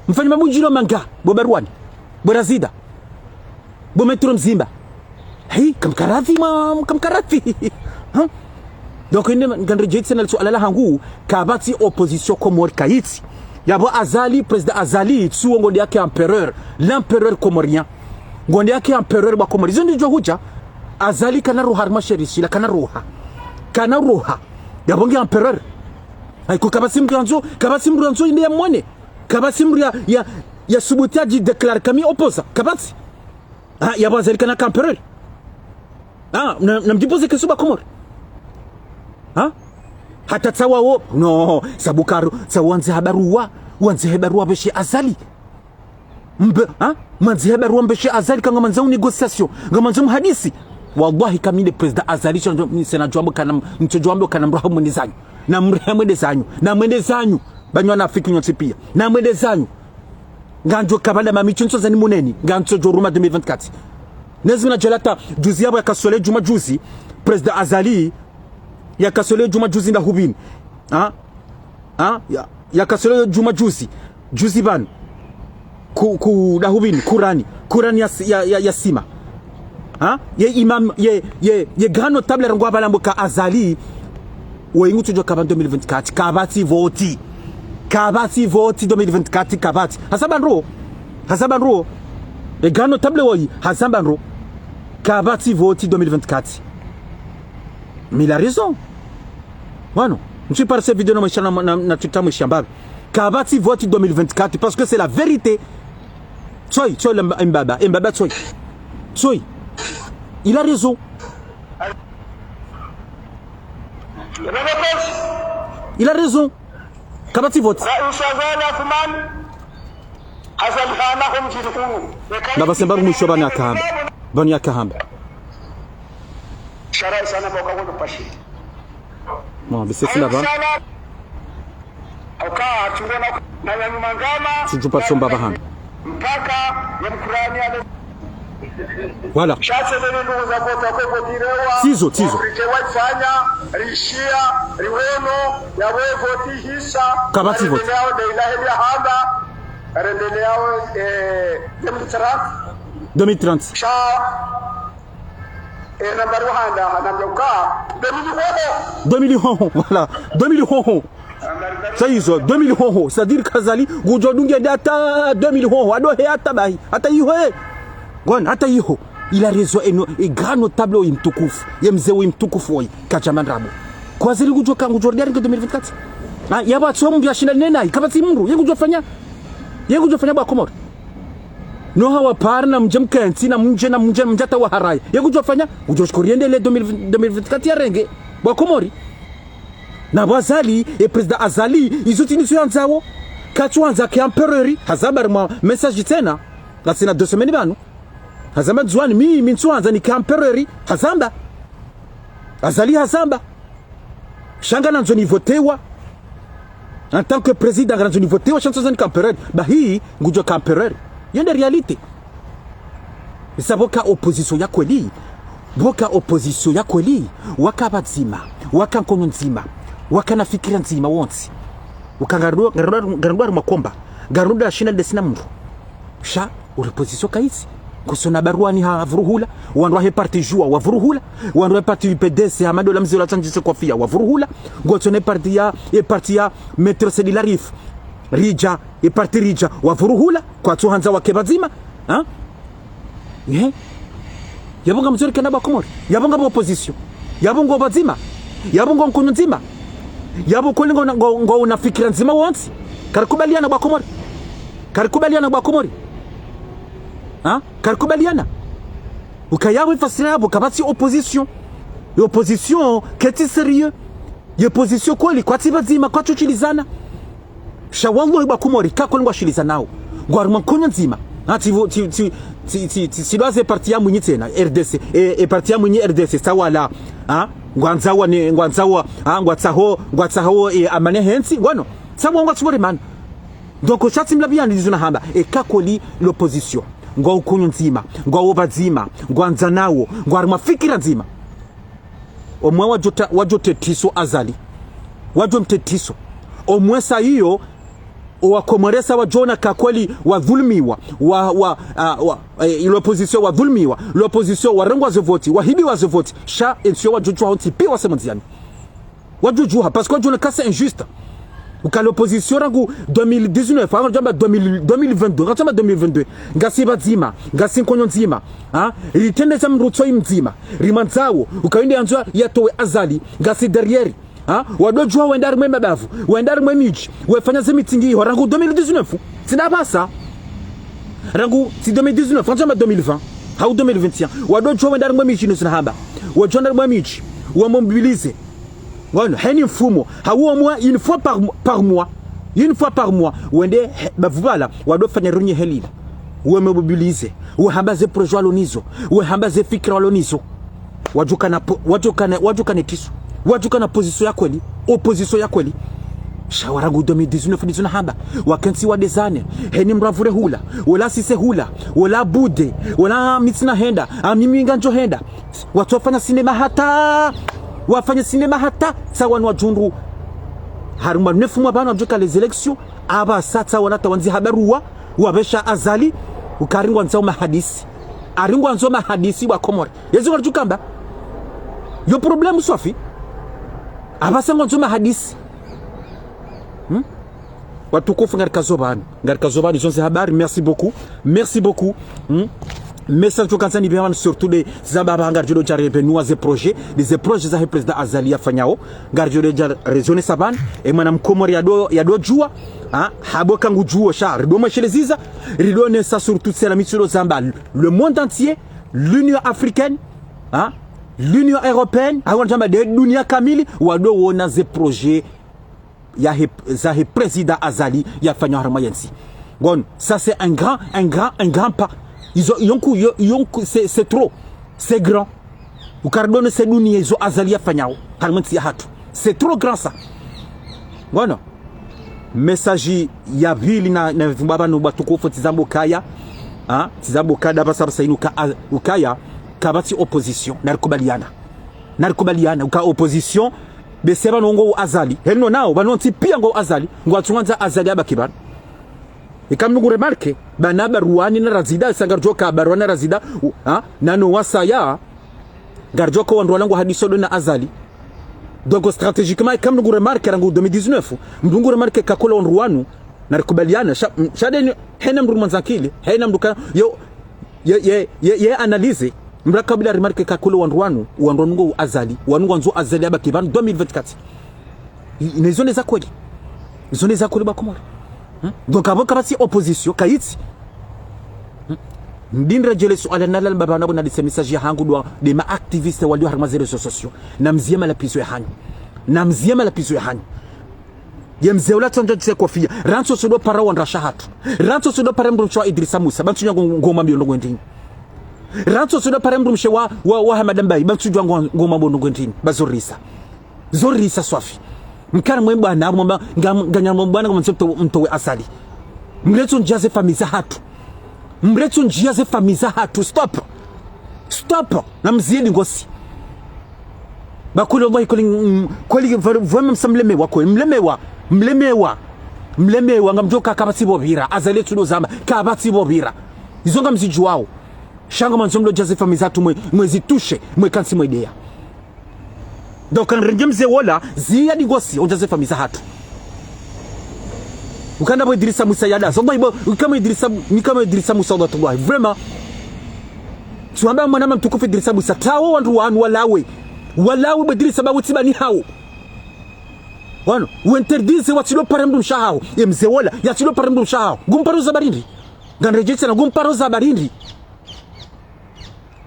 Mfanya mabundjilio manga, bo Barwani, bo Razida, bo Maître Mzimba. Hi, kamkaradhi, ma, kamkaradhi. Ha? Donc, ine, ngandredjei tsena le suala lahangu, kapvatsi opposition Komori kayitsi. Yapvo Azali, président Azali, tsuwo ngondeyake empereur, l'empereur comorien. Ngondeyake empereur wa Komori. Izo ndidjo hudja, Azali kana roha harumwa sherishi la, kana roha. Kana roha. Yapvo nge empereur. Ayiko kapvatsi mdru yandzo, kapvatsi mdru yandzo inde yamwone. Kapvatsi mdru ya, ya, ya subuti yadji déclare kami opposant. Kapvatsi. Ah, yapvo Azali kana ka empereur. Ah, na, namdjipoze question ba Komori. Ah? Hata tsawa wo, no, sabu karo, tsawa wandze ha barua, wandze ha barua beshe Azali. Mbe, ah? Mwandze ha barua mbeshe Azali ka ngamwandzo négociation, ngamwandzo mhadisi. Wallahi, kami nde président Azali, sha ndjo, mi tsena djwambo kana, ntsodjwambo kana mroha mwende zanyu. Namrohe mwende zanyu, namwende zanyu. Ba nyi wanafiki nyontsi pia. Namwende zanyu. Ngandjo kabala mami tsi ntsodza nimuneni. Ngantsodjo ruma deux mille vingt-quatre. Nezi mina djalata, juzi yapvo yakasole djumwa juzi. Président Azali, yakasole djumwa juzi ndahupvini. Ha? Ha? Ya, yakasole djumwa juzi. Juzi pvanu. Ku, ku, ndahupvini, Kurani. Kurani ya, ya, ya, ya sima. Ha? Ye imam, ye, ye, ye grand notable rangu apvala mbo ka Azali. Woyi ngutsodjo kaba deux mille vingt-quatre, kapvatsi voti. Kapvatsi voti deux mille vingt-quatre, kapvatsi. Hasa ba ndro. Hasa ba ndro. Ye grand notable woyi, hasa ba ndro. Kapvatsi voti deux mille vingt-quatre. Mais il a raison. Wano, ntsipare se vidéo na mwisha na, na, na tuta mwisha mbapvi. Kapvatsi voti deux mille vingt-quatre, parce que c'est la vérité. Tsoyi, tsoyi, le mba-, mbaba, mbaba, tsoyi. Tsoyi. Il a raison. Il a raison. Kapvatsi voti. Rais Azali Assoumani, Azali hana ho mdjini unu. Ndapvase mbaru mwisho pvanu yakahamba. Pvanu yakahamba. Shara isana boka wono pashi. Bon, bisesi ndapva. Au ka tungona na ya nyuma ngama. Tsudju pa tsomba pvahanu. Mpaka ya mkurani ya. Voilà. Shatse zele ndugu za kota kwa botirewa. Tsizo, tsizo. Wafrike waifanya, rishia, riwono, ya we voti hisa. Kapvatsi voti. Rendeleyao de ilahe ya hamba. Rendeleyao, eh, deux mille trente. Deux mille trente. Sha, eh, nambari wahanda, hanambia uka, deux mille hoho. Deux mille hoho, voilà. Deux mille hoho. Sa izo, deux mille hoho. C'est-à-dire Azali, ngudjo dunge de hata deux mille hoho. Ado he hata bahi. Hata iho he. Ngwani, hata iho. Il a raison, eno, e grand notable oyi mtukufu. Ye mze oyi mtukufu oyi. Kadjama ndrabo. Kwa Azali ngudjo ka, ngudjo ridari ke deux mille vingt-quatre. Ah, yapvo atso mdru yashinda nena, kapvatsi mdru. Ye ngudjo fanya. Ye ngudjo fanya ba Komori. No hawa pare na mdje mkentsi, na mdje, na mdje, mdje hata waharaya. Ye ngudjo fanya. Ngudjo shukuri yende le deux mille, deux mille vingt-quatre yarenge. Ba Komori. Na bo Azali, e président Azali, izo tsi nizo yandzawo. Katsu wandza ke empereur, hazamba harumwa message tsena. Ngasina deux semaines pvanu. Hazamba Ndzuwani, mi, mi ntsu wandza nike empereur, hazamba. Azali hazamba. Sha nganandzo nivotewa. En tant que président, nganandzo nivotewa, sha ntsu wandza nike empereur. Bahi, ngudjo ka empereur. Yo nde réalité. Isa pvoka opposition ya kweli. Pvoka opposition ya kweli. Waka pvadzima. Waka nkonyo ndzima. Waka na fikira ndzima wontsi. Uka ngarudwa, ngarudwa, ngarudwa harumwa komba. Ngarudwa shina ndesina mdru. Sha, opposition kayitsi. Ngosona Barwani ha vuruhula. Wandru wahe parti Juwa wa vuruhula. Wandru wahe parti U P D C ha madola mze ola tsandjise kofia wa vuruhula. Ngosona e parti ya, e parti ya Maître Said Larifou. Ridja, e parti Ridja wa vuruhula. Kwatsu handza wake pvadzima. Ha? Ehe. Yapvo ngamzori kana ba Komori. Yapvo ngapvo opposition. Yapvo ngo pvadzima. Yapvo ngo nkonyo ndzima. Yapvo kweli ngo, ngo, ngo una fikira ndzima wontsi. Karikubaliana ba Komori. Karikubaliana ba Komori. Ha? Karikubaliana. Uka yapvo ifasira yapvo kapvatsi opposition. E opposition, kayitsi sérieux. Ye opposition kweli, kwatsi pvadzima, kwatsu shilizana. Sha wallahi ba Komori, ka kweli ngwashilizanao. Ngwari mwa nkonyo ndzima. Ha, tsi vo, tsi, tsi, tsi, tsi, tsi, tsi lwaze parti ya Mwinyi tsena, R D C, e, e parti ya Mwinyi R D C, tsawala. Ha? Ngwandzawa ne, ngwandzawa, ha, ngwatsaho, ngwatsaho, e, amani hentsi, ngwano. Tsawa ngwatsubore mana. Donc, sha tsi mlabiani ndizo nahamba, e ka kweli l'opposition. Ngwa nkonyo ndzima, ngwa wo pvadzima, ngwandzanao, ngwari mwa fikira ndzima. Omwe wadjo ta-, wadjo tetriso Azali. Wadjo mtetriso. Omwe sa iyo, owakomoresa wadjona ka kweli wadhulumiwa, wa, wa, ah, wa, eh, l'opposition wadhulumiwa, l'opposition warengwa ze voti, wahibiwa ze voti, sha entsi yo wadjodjuha ontsi piya wase mondziani. Wadjodjuha, parce que wadjona ka c'est injuste. Uka l'opposition rangu deux mille dix-neuf, rangu djamba deux mille, deux mille vingt-deux, rangu djamba deux mille vingt-deux. Ngasi pvadzima, ngasi nkonyo ndzima. Ha? Ritrendeza mdru tsoyi mdzima. Rimwandzao, uka yinde yandzo yatowe Azali, ngasi derrière. Ha? Wadodjuha wenda harimwa mabavu, wenda harimwa midji, wafanya ze meeting iho, rangu deux mille dix-neuf. Tsi ndapvasa. Rangu, tsi deux mille dix-neuf, rangu djamba deux mille vingt. Hau deux mille vingt et un. Wadodjuha wenda harimwa midji, nusu nahamba. Wadjuha wenda harimwa midji. Wamobilisé. Ngono, heni mfumo. Hau omwe une fois par, par mois. Une fois par mois. Wende, he, bavu pvala, wadofanya réunion helila. Wamobilisé. Wahamba ze projet walo nazo. Wahamba ze fikira walo nazo. Wadjokana po-, wadjokana, wadjokana tetriso. Wadjokana position ya kweli. Opposition ya kweli. Sha wa rangu deux mille dix-neuf ndizo nahamba. Wakentsi wa dezane. Heni mdru avure hula. Wola sise hula. Wola bude. Wola mi tsina henda. A mimi ngamdjo henda. Watsofanya cinéma hata. Wafanya cinéma hata. Sa wanu wadjundru. Harimwa nefu mwa pvanu wadjoka les élections. Apvasa sa wana tawandzi habaruwa. Wapvesha Azali. Uka ringwandzo mahadisi. Aringwandzo mahadisi wa Komori. Yezo ngaridjukamba. Yo problème swafi. Apvasa ngwandzo mahadisi. Hmm? Watukufu ngarikazo pvanu. Ngarikazo pvanu, izo ndze habari. Merci beaucoup. Merci beaucoup. Hmm? Message tsoka ndzani pvanu, surtout de zamba pvanu ngaridjo dja revenir ze projet. De ze projet zahe président Azali yafanyao. Ngaridjo dja raisonner sa pvanu. E mwana mkomori yado, yadodjuwa. Ha? Habo kangudjuwo sha. Rido mwesheleza. Ridonesa surtout c'est la mitsudo zamba. Le monde entier. L'Union africaine. Ha? L'Union européenne. Hau wana djamba de dunia kamili. Wadowona ze projet. Yahe, zahe président Azali yafanya harimwa yentsi. Ngono, ça c'est un grand, un grand, un grand pas. Izo, yonku, yo-, yonku, c'est, c'est trop. C'est grand. Uka ridonese dunia izo Azali yafanyao. Harimwa yentsi yahatru. C'est trop grand ça. Ngono. Message ya pvili na, na pvumba pvanu watukufu tsi zamba ukaya. Ha? Tsi zamba ukaya pvasa pvasa inu ka-, a-, ukaya. Kapvatsi opposition. Narikubaliana. Narikubaliana, uka opposition, bese pvanu ngo Azali. Heno nao, pvanu ntsi piya ngo Azali, ngwatsungandza Azali yabaki pvanu. Eka mnungu remarqué, pvanu Baruani na Razida, sa ngaridjoka Baruani na Razida, u-, ha? Nano wasaya, ngaridjoka wandru wala ngwahadiso do na Azali. Donc, stratégiquement, eka mnungu remarqué, rangu deux mille dix-neuf, mnungu remarqué kakula wandru wanu, narikubaliana, sha, m-, sha deni, hena mndu mwandzakili, hena mndu ka, yo, Ye, ye, ye, ye analyse, mdru kabla remarqué kakule wandru wanu, wandru wanu ngo Azali, wanu ngwandzo Azali yabaki pvanu deux mille vingt-quatre. I-, ne izo nde za kweli. Izo nde za kweli ba Komori. Hmm? Donc, apvo kapvatsi opposition, kayitsi. Hmm? Ndini redjele suala nalala pvapvanu pvo nadise message yahangu dwa, de ma activistes walio harimwa ze réseaux sociaux. Namziye malapvizo yahanyu. Namziye malapvizo yahanyu. Ye mze ula tsondja tse kofia. Rantso sodo para wandru washe hatru. Rantso sodo para mdrumshe wa Idrissa Moussa. Pvantsu djwa ngo, ngoma mbiyo ndrongoo ndrini. Rantso sodo para mdrumshe wa, wa, wa Hamada Mbaye. Pvantsu djwa ngo, ngoma mbiyo ndrongoo ndrini. Ba zorisa. Zorisa swafi. Mkara mwe bwana, mwamba, nga, nganya mwe bwana, nga mtso mto, mtowe Azali. Mletsondjia ze famiyi za hatru. Mletsondjia ze famiyi za hatru. Stop. Stop. Namziye dingosi. Ba kweli wallahi kweli, mm, kweli, vra-, vraiment msa mlemewa kweli. Mlemewa. Mlemewa. Mlemewa. Ngamdjoka kapvatsi pvo pvira. Azali tsudo zamba. Kapvatsi pvo pvira. Izo ngamzidjuwao. Sha ngamwandzo mlodja ze famiyi za hatru mwe, mwe zitushe. Mwe kantsi mwe deya. Donc, ngarenge mze wola, ziya dingosi, ondja ze famiyi za hatru. Ukana bo Idrissa Moussa yada, so, bo, ukana Idrissa, ni kana Idrissa Moussa, wallahi, vraiment. Tsuhamba mwanama mtukufu Idrissa Moussa, tawo wandru wanu walawe. Walawe bo Idrissa ba wutsi bani hawo. Wanu, u interdise watsido pare mdrumshe hawo. Ye mze wola, yatsido pare mdrumshe hawo. Ngumparo za barindi. Nganreje tsena, ngumparo za barindi.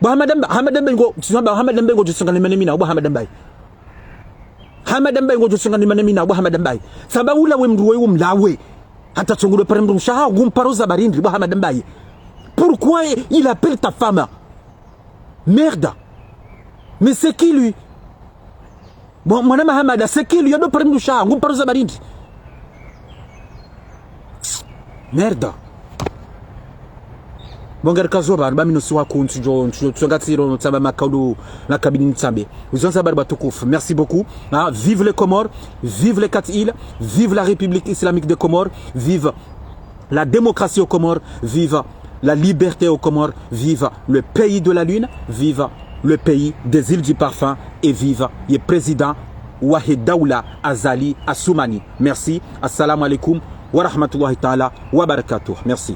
Bo Hamada Mba-, Hamada Mbaye ngo, tsuhamba Hamada Mbaye ngodjo tsonga ni mane mina, bo Hamada Mbaye. Hamada Mbaye ngodjo tsonga ni mane mina, bo Hamada Mbaye. Saba ula we mdru we umlawe. Hata tsongo do pare mdrumshe hawo, ngumparo za barindi, bo Hamada Mbaye. Pourquoi il appelle ta femme? Merde. Mais c'est qui lui? Bon, mwana Mahamada, c'est qui lui? Yado pare mdrumshe hawo, ngumparo za barindi. Merde. Bon, ngarikazo pvanu, ba mi nusu wa kuntsu djo, ntsu djo, ntsu ngatsiro, no tsamba makaulu, na kabini ntsambe. Uzonza bari batukufu. Merci beaucoup. Hein, vive les Comores, vive les quatre îles, vive la République islamique des Comores, vive la démocratie aux Comores, vive la liberté aux Comores, vive le pays de la lune, vive le pays des îles du parfum et vive le président wahe daula Azali Assoumani. Merci. Assalamu alaikum wa rahmatullahi ta'ala wa barakatuh. Merci.